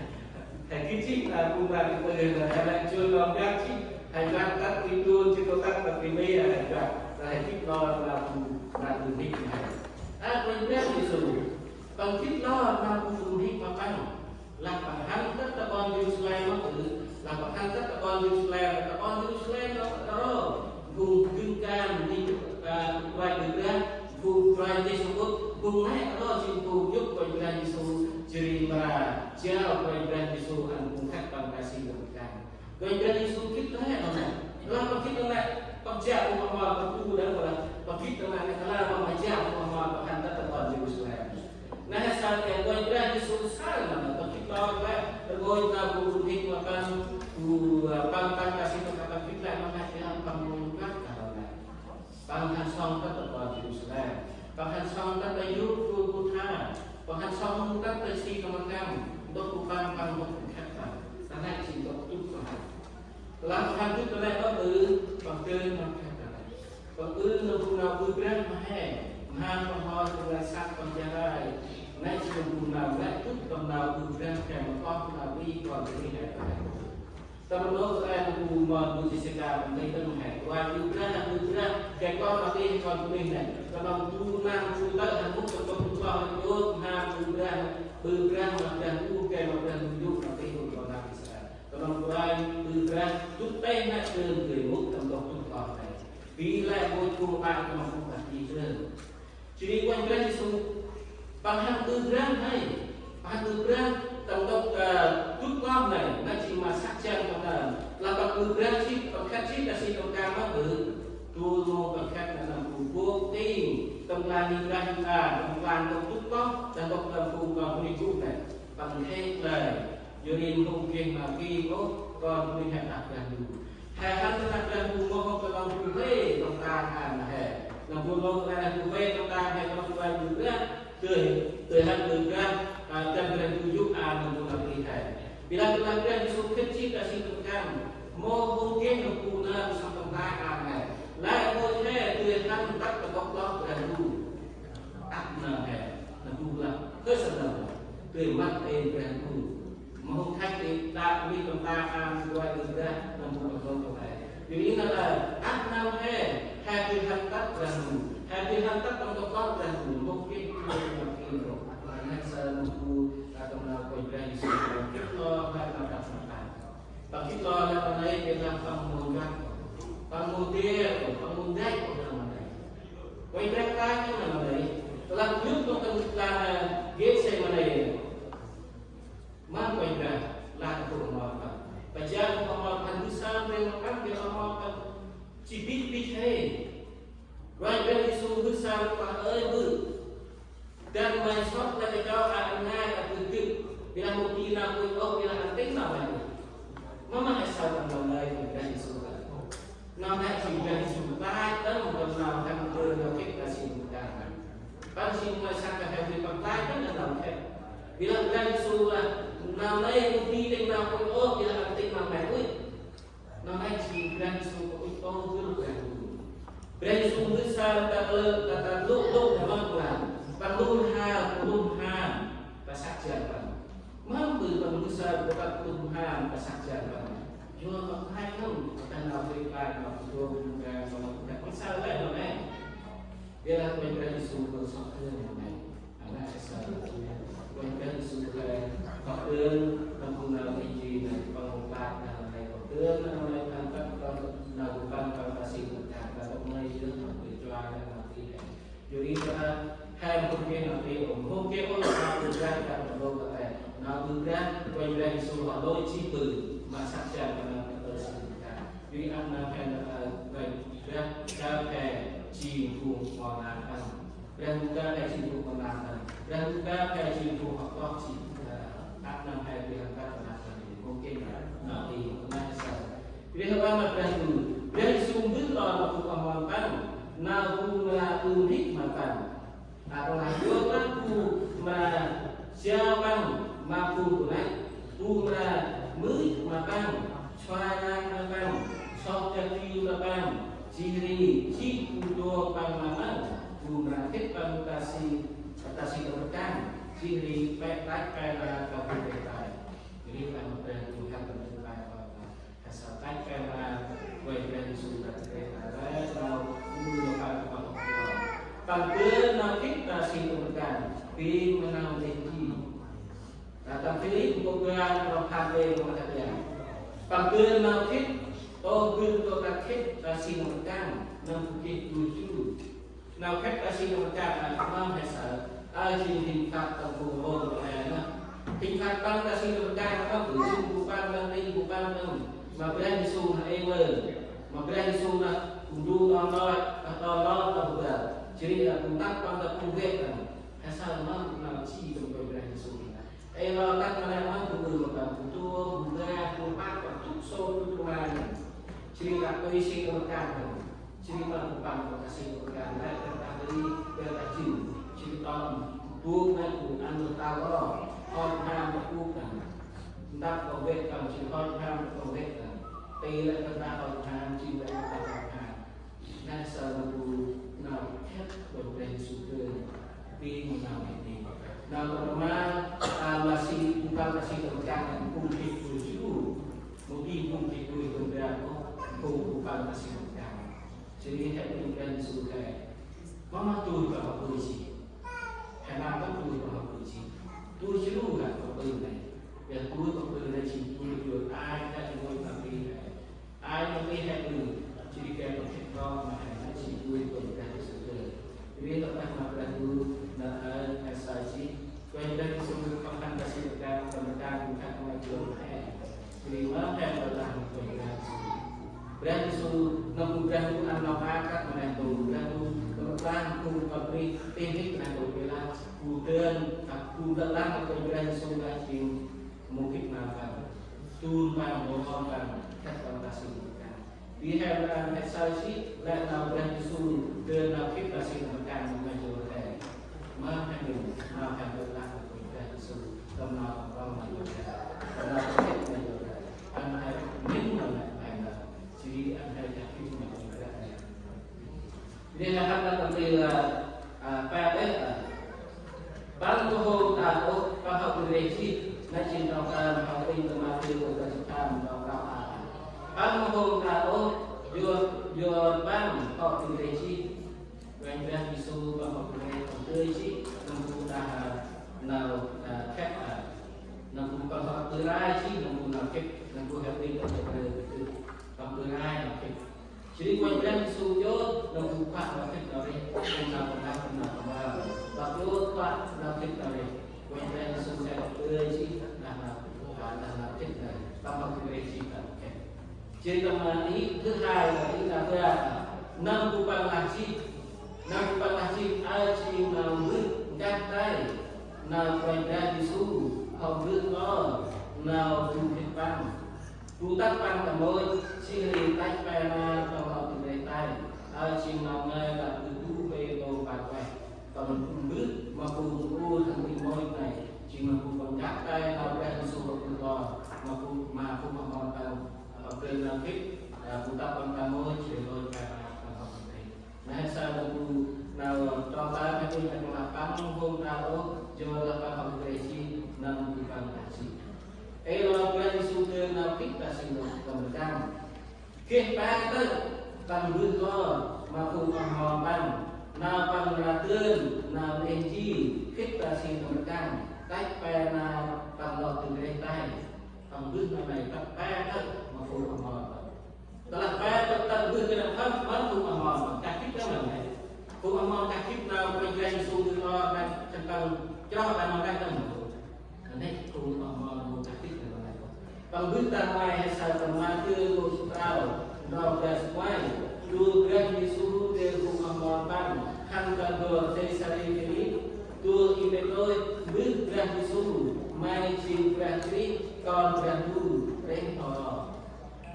He khĭt jêh, a, bu mra khĭt ƀư, he năp joi lŏng gak jêh. He năp tât ti Yuôn, jêh ri tât, tât ti Mi, he năp. Tơlah he khĭt lor nau bu, nau bu mhĭk he. A, Kôranh Brah Yêsu. Păng khĭt lor nau bu mhĭk ma păng. Lah păng hăn tât ta ƀon Yêrusalem mơh ư, lah păng hăn tât ta ƀon Yêrusalem, ta ƀon Yêrusalem nơh ta ro. Phung gĭng kan, ni, a, Kôranh Brah, phung Kôranh Yêsu ƀŭt, phung nê ta ro, jêng phung nhŭp Kôranh Brah Yêsu, jêh ri mra jao Kôranh Brah Yêsu ăn phung khât păng ta si tâm kan. Kôranh Brah Yêsu khĭt ta nê, nau nê. Lah păng khĭt ta nê, păng jao phung ma mor, păng tu đăng, lah păng khĭt ta nê, lah păng ma jao phung ma mor, păng hăn tât ta ƀon Yêrusalem. Nê he saơ, Kôranh Brah Yêsu saơ nê, păng khĭt lor lĕ, rngôch nau bu mhĭk ma păng, bu, a, păng, păng ta si tâm kan păng khĭt lĕ, ma nê he păng mâu găt ta nê. Păng hăn sŏng tât ta ƀon Yêrusalem. Păng hăn sŏng tât ta Yôr Gôlgôtha. Păng hăn sŏng tât ta si tâm kan, ntŭk bu păng, păng ntŭk khât păng. Ta nê jêng ntŭk tŭk păng. Lah păng tŭk ta nê, păng ƀư, păng dơn ma khât ta nê. Păng ƀư nơh bu nau ƀư Brah ma he. Mham păng hoi, păng lĕ săk, păng jăh rai. Nê jêng bu nau lĕ tŭk tâm nau ƀư Brah, kơt ma oh nau ƀư kon bunuyh he ta nê. Tâm nô kơ ai nô bu mât bu si sê ka tâm tây tâm he. Kua yu brah, yu brah, gay kon ma tê kon bu nê. Tâm nô bu nang bu tơ hăn mŭt tâm nô bu tơ hăn mŭt, ha bu brah, bu brah, ma brah bu, gay ma brah bu yu ma tê kon kon nang Israel. Tâm nô bu ai bu brah, tŭ tê na kơ gay mŭt tâm nô bu tơ hăn. Bi lĕ bu bu ba tâm nô bu ba ti brah. Jêh ri Kôranh Brah Yêsu păng hăn ư brah nây, păng hăn ư brah tâm nô, ơ, tŭ kloh nây, nây jêng ma săk jăn păng nây. Lah păng ư brah jêh, păng khât jêh ta si tâm kan ma bơh. Tui nô păng khât nây nâm bu bôk ti, tâm lan ni brah Yuđa, tâm lan nô tŭ kloh, tâm nô tâm phung kon bri gŭ nây. Păng khât lĕ, yor ri mâu geh ma ki ôh, kon bri he đah Brah Ndu. He hăn đah Brah Ndu mâu hôm tâm nô bu huê, tâm kan ăn he. Nâm bu nô tâm nô bu huê, tâm kan he, tâm nô bu huê, bu brah. Tui, tui hăn tui brah, a, tâm Brah Ndu yô̆ a nâm bu nô bri he. Bi lah tui lah Brah Yêsu khât jêh ta si tâm kan. Mâu hôm geh nâm bu nơm sŏk tâm kan ăn he. Lah mâu he tui hăn tât ta bŏk lŏk Brah Ndu. Ăp nơm he. Nâm bu lah khât sa nơm. Tui măt ê Brah Ndu. Mâu hôm khât ê ta bi tâm kan ăn bu huê bu brah nâm bu nô tâm he. Yor ri nơh lĕ, ăp nơm he, he tui hăn tât Brah Ndu, he tui hăn tât tâm nô bri Brah Ndu, mâu geh tui nô bri Ndu. Nây sơ nô bu, ta tâm nô Kôranh Brah Yêsu, gĭt lor, he nô tât nô tât. Păng gĭt lor, nô nây, geh nô păng mâu găt, păng mâu dê, păng mâu dê, păng nô nây. Kôranh Brah ta nô nây, tơlah yô̆ nô tâm ta geh se ma nây. Mâm Kôranh Brah, lah kơ phung amoh păng. Pă jao phung amoh păng, mbơh sa reng ma păng, mbơh amoh păng. Jêh bĭt bĭt he. Kôranh Brah Yêsu mbơh sa reng păng ơi mbơh. Dăn may sŏk lĕ kachok a ngai a bơh gĭt. Bi lah mâu geh nau ŭch ôh, bi lah ăn tĭng nau may ŭch. Mâm ma he saơ tâm nau nây Kôranh Brah Yêsu lah. Nau nây jêng Brah Yêsu klach tâm nau hăn ơ nau khât ta si tâm kan. Păng jêng ma săk kơ he bri păng klach tâm nau khât. Bi lah Brah Yêsu lah, nau nây mâu geh tĭng nau ŭch ôh, bi lah ăn tĭng nau may ŭch. Nau nây jêng Brah Yêsu kơ ŭch tông gưl Brah Ndu. Brah Yêsu mbơh sa ta lơ, ta, ta lŭ, lŭ, ta mâm kuan. Păng lŭ ha, lŭ ha, ta săk jăn păng. Mâm bơh păng mbơh sa ta lŭ ha, ta săk jăn păng. Yor păng hai năm, ta nau bri klach, nau bri dô, nau bri dô, nau bri dô, păng sa lĕ nau nây. Bi lah Kôranh Brah Yêsu kơ sŏk gưl nau nây. Ana sa, Kôranh Brah Yêsu kơ, kơ gưl, nâm bu nau nây jêng nau păng klach nau nây, kơ gưl nau nây, ăn tât kơ nau bu păng, păng ta si tâm kan, ta kơ nây yơh, nau bri dô, nau bri dô. Yor ri ta, he mâu geh nau bri ôh, mâu geh ôh, nau bri dô, nau bri dô, nau bri dô, Kôranh Brah Yêsu lah lôi jêh bơh, ma săk jăn, ma nau ta si tâm kan. Yor ri ăp nơm he, ơ, Kôranh Brah, Brah he jêng phung amoh nơm păng. Brah Ndu ta he jêng phung amoh nơm păng. Brah Ndu ta he jêng phung hŏ kloh jêh, ơ, ăp nơm he bi hăn tât ma nơm păng. Mâu geh nau bri, nau nây sa. Yor ri hŏ ma Brah Ndu. Brah Yêsu mbơh lor ma phung amoh păng. Nau bu mra ưm hik ma păng. Ăt lah yor lah bu mra jao păng ma phung bunuyh, bu mra mưch ma păng, sua rak ma păng, sŏk jăk ti ma păng, jêh ri jêh bu dô păng ma păng, bu mra khât păng ta si, ta si tâm rkăng, jêh ri pĕ tăch kơl ma kơ bu pĕ tăch. Jêh ri păng ma Brah Ndu hăn tâm rkăng păng. He saơ tăch kơl ma, Kôranh Brah Yêsu ta tê ta lĕ, nau bu nau păng păng păng. Păng geh nau khât ta si tâm rkăng, bi ma nau nê ji. Nau tâm Philip, bu geh nau păng bê ma ta geh. Păng geh nau khât, tô gưl tô ta khât ta si tâm rkăng, nâm bu geh du ju. Nau khât ta si tâm rkăng, a, mâm he saơ, a, jêng hình phạt tâm phung Rôm, a, nơh. Hình phạt păng ta si tâm rkăng, a, bu jêng bu păng nơh, bu păng nơh. Ma Brah Yêsu nơh, ê, mơ. Ma Brah Yêsu nơh, bu du nơh, nơh, nơh, nơh, nơh, nơh, bu găl. Jêh ri, a, bu tăp păng ta phung vek nơh. He saơ mâm nau ji tâm Brah Yêsu nơh. Ê, nơh, tăp ma nơh, mâm bu ư ma păng, bu du, bu găl, bu păng, bu tŭk sô, bu tŭk ma nơh. Jêh ri, a, tui si tâm rkăng nơh. Jêh ri păng bu păng bu ta si tâm rkăng nây, păng ta ri, păng ta jŭ. Jêh ri tâm bu nây bu ăn nơh ta ro, hŏt ham ta bu păng. Ntăp păng vek păng, jêh ri hŏt ham păng vek păng. Ti lĕ păng ta hŏt ham, jêh lĕ păng ta hŏt ham. Nây saơ nơh bu nau khât Kôranh Brah Yêsu kơ. Bi ma nau nê nê. Nau tâm rkăng, a, ma si bu păng ta si tâm rkăng nây, bu khât bu jŭ. Mâu geh phung Jêh ri he ƀư Brah Yêsu he: Mâm ma dôih păng hŏ ƀư jêh? He nau tâm dôih păng hŏ ƀư jêh? Dôih jru hŏ ƀư nây. Ƀiălah dôih păng ƀư nây jêng dôih yor ai nây, dôih ma bri he. Ai ma bri he ƀư. Jêh ri gay păng khât rŏ ma he nây jêng dôih păng Brah Yêsu dơm. Jêh ri tât ma Brah Ndu nơh he say jêh. Kôranh Brah Yêsu păng hăn ta si tâm rkăng, tâm rkăng gŭ khât ma jŏng he. Jêh ri ma he ƀư lah ma Kôranh Brah Yêsu. Brah Yêsu, nâm bu Brah Ndu ăn nau ma khât ma neh ntu, Brah Ndu tâm rkăng gŭ ma bri tih nik ma neh ntu, ƀiălah bu dơn, a, bu ƀư lah ma Kôranh Brah Yêsu nây jêng mâu gĭt nau păng. Dun păng, mâu rom păng, khât păng ta si tâm rkăng. Bi he mra he say jêh, lĕ nau Brah Yêsu dơn nau khât ta si tâm rkăng ma jŏng he. Ma he mĭn, nau he ƀư lah ma Kôranh Brah Yêsu, tâm nau păng rŏng ma jŏng he. Tâm nau păng khât ma jŏng he. Ăn he mĭn ma nau he nơh. Jêh ri ăn he dak khât ma jŏng he. Jêh ri he hăn nơh tâm rkăng, a, a, pe têh, a. Păng mâu hôm ta ôh, păng hŏ dâk rêh jêh, nây jêng trong ta ma hŏ ŭnh tâm Mathiơ, trong ta jêh păng trong ta a. Păng mâu hôm ta ôh, yor, yor păng hŏ dâk rêh jêh. Kôranh Brah Yêsu păng hŏ dâk rêh, păng dơi jêh, nâm bu đah, a, nau, a, khât, a. Nâm bu păng hŏ ƀư rai jêh, nâm bu nau khât, nâm bu he ŭnh tâm Mathiơ, păng ƀư rai nau khât. Jêh ri Kôranh Brah Yêsu djôt nâm bu khuă nau khât nau rêh, tâm nau tâm rkăng, tâm nau tâm ban. Păng djôt khuă nau khât nau rêh. Kôranh Brah Yêsu he ƀư jêh đah nau, a, đah nau khât nau rêh. Tâm hŏ dâk rêh jêh tâm khât. Jêh ri tâm, a, i thứ hai, a, i nau ƀư, a, nâm bu păng lah jêh. Nâm bu păng lah jêh, a, jêng nau mbơh nkah tay nau Kôranh Brah Yêsu hŏ mbơh lor nau bu khât păng. Bu tât păng ta môch, jêh ri tăch pe nar păng lŏ dâk rêh tay. Aơ jêng nau ngơi ta ƀư bu Pêtrôs bar ueh. Păng mbơh ma phung ur hăn ŭnh môch nây, jêng ma phung păng nkah tay nau Brah Yêsu mbơh lor, ma phung, ma phung ma mon păng, păng dơn nau khât, a, bu tât păng ta môch, jêh ri lôch pe nar păng lŏ dâk rêh. Nây, sa nâm bu nau trong ta he ŭnh, he ŭnh lah păng mâu hôm ta ôh, yor lah păng hŏ dâk rêh jêh, nâm bu păng lah jêh. Ê lor Brah Yêsu dơn nau khât ta si nơh tâm rkăng. Geh pe tơ̆ păng mbơh lor ma phung oh mon păng, nau păng mra dơn nau neh nti khât ta si tâm rkăng, tăch pe nar păng lŏ dâk rêh tay. Păng mbơh nau nây tăch pe tơ̆ ma phung oh mon păng. Tơlah pe tơ̆, tơ̆ mbơh kơt nây păng, păng phung oh mon păng kah gĭt nau nây. Phung oh mon kah gĭt nau Kôranh Brah Yêsu mbơh lor nây, khân păng chroh ta nau nây tâm. Nây phung oh mon mâu kah gĭt nau nây. Păng mbơh ta nau nây he say tâm Mathiơ nkô̆ jât prao, ndrong bar jât ngoai. Dôl Brah Yêsu dơi phung oh mon păng hăn ta ndrong Sêsarê Philip. Dôl i Pêtrôs mbơh Brah Yêsu: May jêng Brah Krist, Kon Brah Ndu, rêh n'ho ro.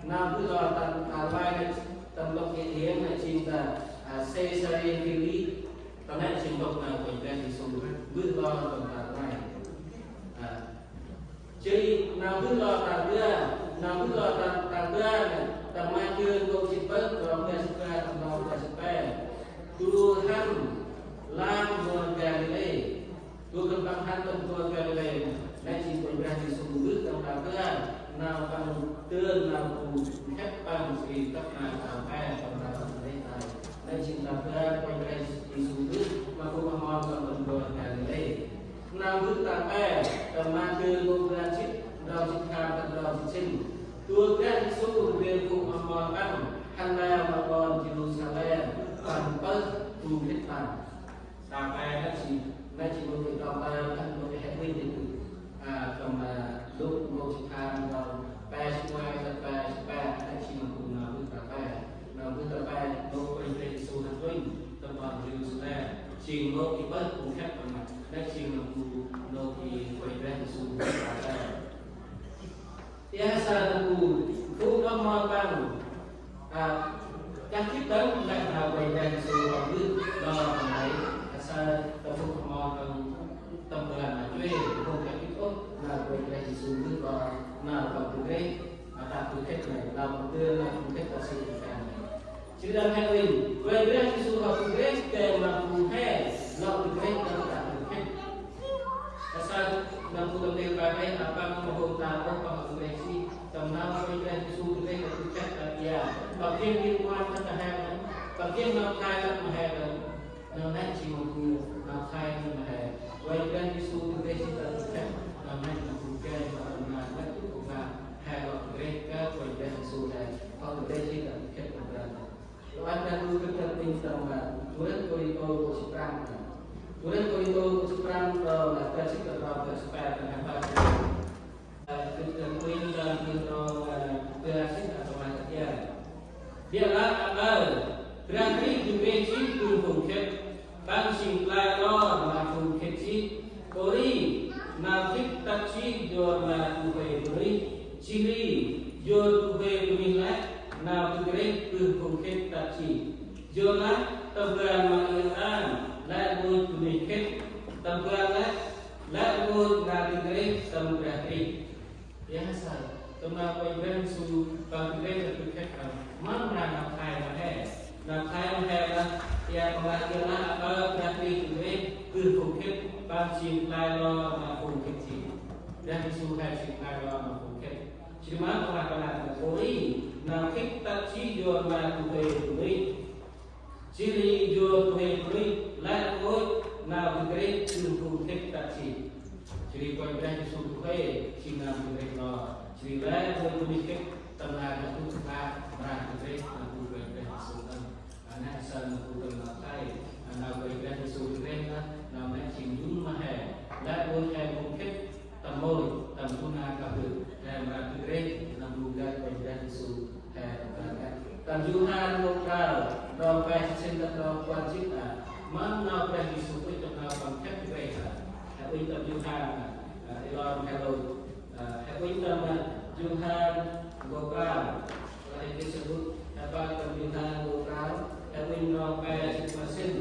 Nau mbơh lor ta, ta nau nây, tâm ntŭk Yêt Riêng nây jêng ta, a, Sêsarê Philip. Ta nây jêng ntŭk nau Kôranh Brah Yêsu mbơh lor tâm ta nau nây. A, jêh ri nau mbơh lor tal dua, nau mbơh lor tal, tal dua nây, tâm Mathiơ nkô̆ jât pơh, ndrong bar jât bar, tâm ndrong bar jât pe. Du hăn lan n'gor Galilê. Du khân păng hăn tâm n'gor Galilê, nây jêng Kôranh Brah Yêsu mbơh tâm tal dua, nau păng dơn nau bu khât păng, jêh ri tât ma tal pe, tâm nau dâk rêh tay. Nây jêng tal dua Kôranh Brah Yêsu mbơh ma phung oh mon păng tâm n'gor Galilê. Nau mbơh tal pe, tâm Mathiơ nkô̆ bar jât, ndrong jât pham tât ndrong jât sĭn. Dôl Brah Yêsu rvê phung oh mon păng hăn nau ma ƀon Yêrusalem, păng pơh bu khât păng. Tal pe nây jêng, nây jêng mâu geh trong pe, nây mâu geh he ŭnh nây. A, tâm, a, Luk nkô̆ jât pham, ndrong pe jât ngoai tât pe jât pe, nây jêng ma phung nau mbơh tal pe. Nau mbơh tal pe, mâu Kôranh Brah Yêsu hăn ŭnh tâm ƀon Yêrusalem, jêng mâu geh pơh bu khât păng, nây jêng ma phung nô bơni Kôranh Brah Yêsu mbơh tal pe. Ê, he say tâm bu phung oh mon păng, a, kah gĭt đŏng lĕ nau Kôranh Brah Yêsu păng mbơh lor nây, he say tâm phung oh mon păng tâm ban ma chuê, phung kah gĭt ôh nau Kôranh Brah Yêsu mbơh lor, nau păng dâk rêh, a, ta bu khât nây, nau păng dơn nau bu khât ta si tâm rkăng nây. Jêh ri đăm he ŭnh, Kôranh Brah Yêsu hŏ dâk rêh, gay ma phung he lŏ dâk rêh tâm ta bu khât. He say nâm bu tâm rkăng pe nây, a, păng mâu hôm ta ôh, păng hŏ dâk rêh jêh, tâm nau Kôranh Brah Yêsu dâk rêh ta bu khât ta ia. Păng geh liên quan tâm ta he nây, ta Jêng nau Thai lăp ma he đŏng, nau nây jêng ma bu nau Thai ma he. Kôranh Brah Yêsu tơbiă jêh tât khât, nau nây ma bu gay ma nau nây lăp tŭ ma he lŏ tơbiă kơ Kôranh Brah Yêsu he. Hŏ tơbiă jêh tât khât ma Brah. Lŏ ăn Brah Yêsu tơbiă tĭng tâm ma Kôranh Kôrintô kô̆ jê̆t prăm. Kôranh Kôrintô kô̆ jê̆t prăm, tâm ma tơbiă jêh tât ma tơbiă jêh tât ma tơbiă jêh. Ơ, gĭt găn uănh tâm gĭt trong, ơ, tơbiă jêh aƀaơ ma tơbiă. Biă lah aƀaơ, Brah Krist dâk rêh jêh ƀư phung khât, Păng jêng play lor ma phung khât jêh. Pôri, nau khât tât jêh yor ma du huê bunuyh, jêh ri yor du huê bunuyh lĕ, nau dâk rêh ƀư phung khât tât jêh. Yorlah tâm ban ma Yang An lĕ rngôch bunuyh khât, tâm ban lĕ, lĕ rngôch nau dâk rêh tâm Brah Krist. Biă saơ, tâm nau Kôranh Brah Yêsu Păng dâk rêh tâm khât, mâm mra nau Thai ma he. Nau Thai ma he lah, ia păng lah, ia lah aƀaơ Brah Krist dâk rêh ƀư phung khât, Păng jêng play lor ma phung khât jêh. Brah Yêsu he jêng play lor ma phung khât. Jêh ri mâm păng lah, păng lah ma pôri, nau khât tât jêh yor ma du huê bunuyh. Jêh ri yor du huê bunuyh lĕ rngôch nau dâk rêh ƀư phung khât tât jêh. Jêh ri Kôranh Brah Yêsu du huê jêng nau dâk rêh lor. Jêh ri lĕ rngôch bunuyh khât tâm nau gâp dŭt tơpă mra dâk rêh nau gŭ Kôranh Brah Yêsu đŏng. Nây saơ nau gŭ tâm nau Thai, nau Kôranh Brah Yêsu dâk rêh nây, nau nây jêng dŭng ma he. Lĕ rngôch he phung khât tâm môch, tâm du huê kah bơh, he mra dâk rêh nau gŭ gay Kôranh Brah Yêsu. He, tâm Yôhan nkô̆ prao, trong pe jê̆t sĭn tât trong puăn jê̆t a. Mâm nau Brah Yêsu ŭch tâm nau Păng khât dâk rêh a. He ŭch tâm Yôhan a, ê lor he lôch. A, he ŭch tâm, a, Yôhan nkô̆ prao. Lah he gĭt sĭn ŭch, he pơk tâm Yôhan nkô̆ prao, he ŭch trong pe jê̆t ma sĭn.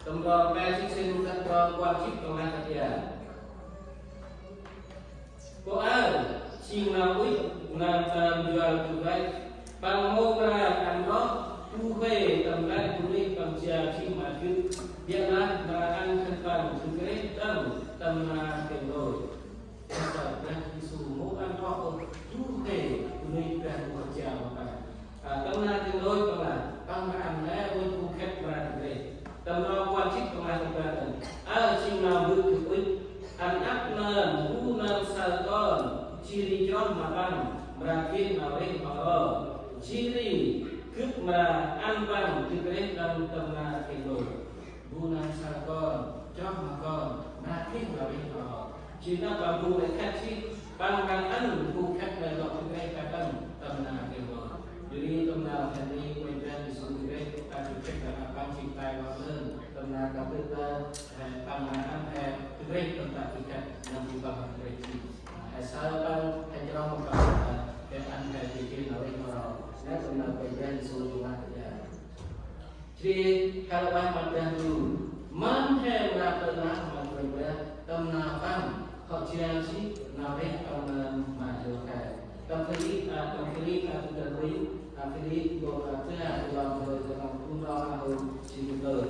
Tâm trong pe jê̆t sĭn tât trong puăn jê̆t păng lah kơt aơ. Pô aơ, jêng nau ŭch, nau tâm njuăl gâp văch, Păng mâu mra ăn roh du huê tâm lĕ bunuyh Păng jao jêh ma gâp, biă lah mra ăn khân păng dâk rêh đŏng tâm nau tĭng lôch. Ơ, Brah Yêsu mâu ăn roh ôh du huê bunuyh Brah Ndu jao ma Păng. A, tâm nau tĭng lôch Păng lah, Păng mra ăn lĕ rngôch phung khât mra dâk rêh. Tâm nau puăn jê̆t Păng lah tâm ban đŏng. Aơ jêng nau Mbơ̆ gâp ŭch, ăn ăp nơm bu nơm saơ Kon, jêh ri chroh ma Păng mra geh nau rêh ma ro. Jêh ri gâp mra ăn Păng dâk rêh đŏng tâm nau tĭng lôch. Bu nơm saơ Kon, chroh ma Kon, mra geh nau rêh ma ro. Jêh nđâp ma phung lĕ khât jêh, Păng mra ăn phung khât nây lŏ dâk rêh kơt Păng tâm nau tĭng lôch. Jêh ri tâm nau khât nây Kôranh Brah Yêsu dâk rêh, ta dâk rêh kơt Păng jêng tay lor lơn, tâm nau kơt bơh ta, he Păng mra ăn he dâk rêh tâm ta dâk rêh kơt, nâm bu Păng dâk rêh jêh. He saơ Păng, he chroh ma Păng, he ăn he dâk rêh nau rêh ma ro. Nây tâm nau Kôranh Brah Yêsu dâk rêh. Jêh ri he lŏ ueh ma Brah Ndu, mâm he mra plơ̆ lah ma Kôranh Brah, tâm nau Păng hŏ jao jêh nau rêh tâm nơm ma yor he. Tâm Philip, a, tâm Philip, a, tâm Philip, a, Philip, nkô̆, a, bar, a, lŏng, a, lŏng, phung lŏng, a, hông, jêng kơt.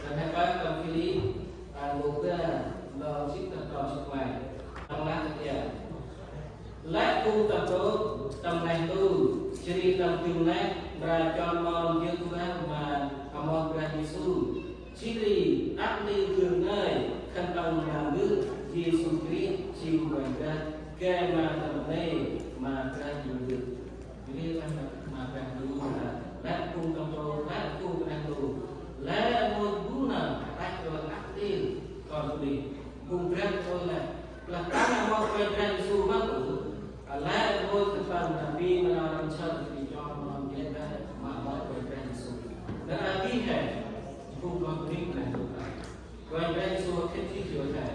Tâm he pơk tâm Philip, a, nkô̆ bar, lŏng jê̆t, a, tât trong jê̆t ma. Tâm lah kơt aơ. Lĕ phung tâm trôk, tâm neh ntu, jêh ri tâm dâng neh, mra chon mon yơk mbah ma amoh Brah Yêsu. Jêh ri ăp ntil gưl ngơi, khân păng mra mbơh Yêsu Krist jêng Kôranh Brah, gay ma tâm rnê ma Brah Ndu mbơh. Jêh ri ma Brah Ndu, lĕ phung tâm trôk, lĕ phung tâm neh ntu, lĕ rngôch bu nơm, tăch rngôch ăp ntil kon bunuyh. Phung Brah Ndu lĕ, lah ta nơm ma Kôranh Brah Yêsu mâm ôh, lĕ rngôch khân păng nơm bi ma nau răm sơm, bi chon mon yơk mbah ma amoh Kôranh Brah Yêsu. Nơm a bi he, phung kon bunuyh nơm ôh. Kôranh Brah Yêsu hŏ khât jêh yor he.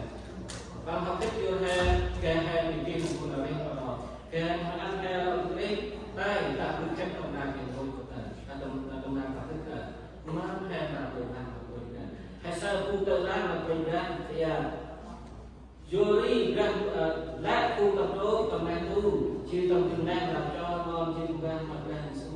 Păng hŏ khât yor he, gay he bi geh nơm bu nơm rêh ma ro. Gay ma ăn he lŏ dâk rêh, tay ta bu khât tâm nau tĭng lôch kơt ta. Ta tâm, ta tâm nau ta khât ta. Mâm he nau tơlah ma Kôranh Brah. He saơ bu tơlah ma Kôranh Brah, ya. Yor ri Brah, ơ, lĕ phung tâm trôk, tâm neh ntu, jêh tâm dâng neh, mra chon mon yơk mbah ma Brah Yêsu.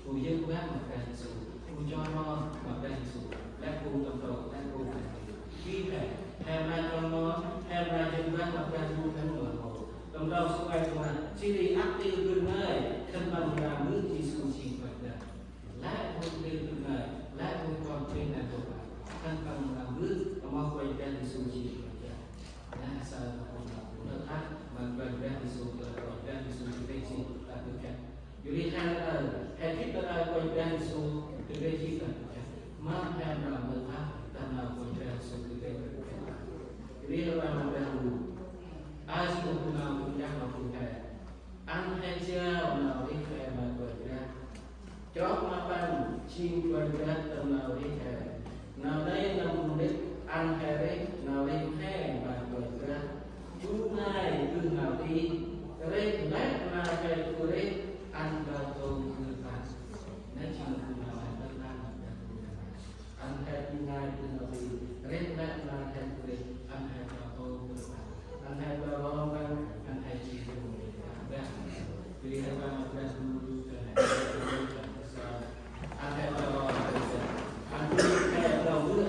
Bu yơk mbah ma Brah Yêsu. Bu chon mon ma Brah Yêsu. Lĕ phung tâm trôk, lĕ phung tâm trôk. Bi he, he mra chon mon, he mra yơk mbah ma Brah Yêsu, he mra mon. Tâm trôk sơm ai ma, jêh ri ăp ntil gưl ngơi, khân păng mra mbơh Yêsu jêng Brah Ndu. Lĕ Yêsu jêng Kôranh Brah. Nơh saơ ma phung nau phung nơh thah ma Kôranh Brah Yêsu, Kôranh Brah Yêsu jêng Kôranh Brah. Yor ri he nơh, he gĭt nơh Kôranh Brah Yêsu jêng Kôranh Brah. Ma he nơh nơh thah ta nau Kôranh Brah Yêsu jêng Kôranh Brah. Yor ri he nơh ma Brah Ndu. Aơ jêng phung nau phung nơh ma phung he. Ăn he jao nau rêh he ma Kôranh Brah. Chroh ma Păng jêng Kôranh Brah tâm nau rêh he. Nau nây nâm bu nĭt ăn he rêh, nau rêh he ma Kôranh Brah. Bu ngai bơh nau ti, rêh lĕ nau he bu rêh, ăn bơh tông bơh Păng. Nây jêng bu nau he bơh Păng. Ăn he bu ngai bơh nau ti, rêh lĕ nau he bu rêh, ăn he bơh tông bơh Păng. Ăn he bơh rom Păng, ăn he jêng Brah. Jêh ri he Păng Brah Ndu, he Păng Brah Ndu, he Păng Brah Ndu.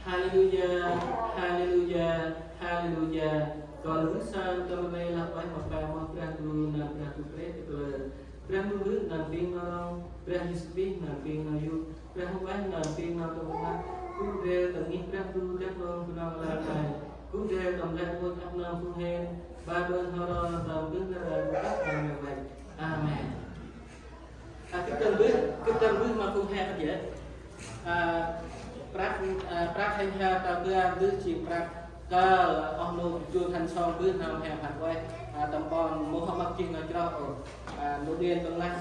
Haleluya, haleluya, haleluya. Kon mbơh sơm tâm rnê lah ueh ma Pa, Mâu, Brah Ndu, Nơm Brah Ndu Krist. Brah Ndu Mbơ̆ nơm ping nau rŏng, Brah Yêsu Krist nơm ping nau yô̆, Brah Huêng Ueh nơm ping nau tâm rnglăp. Gŭ ndrel tâm ngih Brah Ndu Dak Nông Bunong Lai Ngai. Gŭ ndrel tâm lĕ rngôch ăp nơm phung hên, bar ƀơ̆ n'ho ro tâm mbơh nar aơ gŭ tât nau ngai văch. Amen. A, gĭt tâm mbơh, gĭt tâm mbơh ma phung he kơt yơh. A, prăk, a, prăk hên he ta bar mbơh jêng prăk kơl, oh nô jôl hăn song mbơh nau he phat ueh, a, tâm ƀon mâu hôm mâp jêh nau chroh ôh. A, nô điên tâm lah,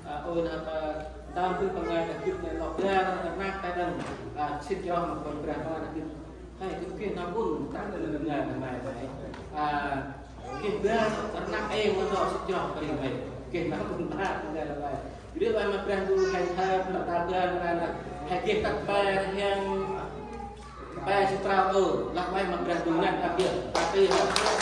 a, ôi nau ta, ta mbơh păng ngai ta gĭt nê lŏ bar rnăk ta đăng, a, sĭt chroh ma Kon Brah Păng ta gĭt. Hơi, gâp geh nau ƀŭn, tăng lên ngân ngơi năm nay, phải. A, geh bar rnăk êng ma dŏ sĭt chroh kơt ri, phải. Geh nau ƀŭn bar ngân ngơi năm nay. Ri ueh ma Brah Ndu, hơi, hơi, nau ta bar ngân ngơi năm nay. Hơi geh tât pe rhiăng, pe sĭt prao ôh, lah ueh ma Brah Ndu năk ta geh, ta ti, hơi.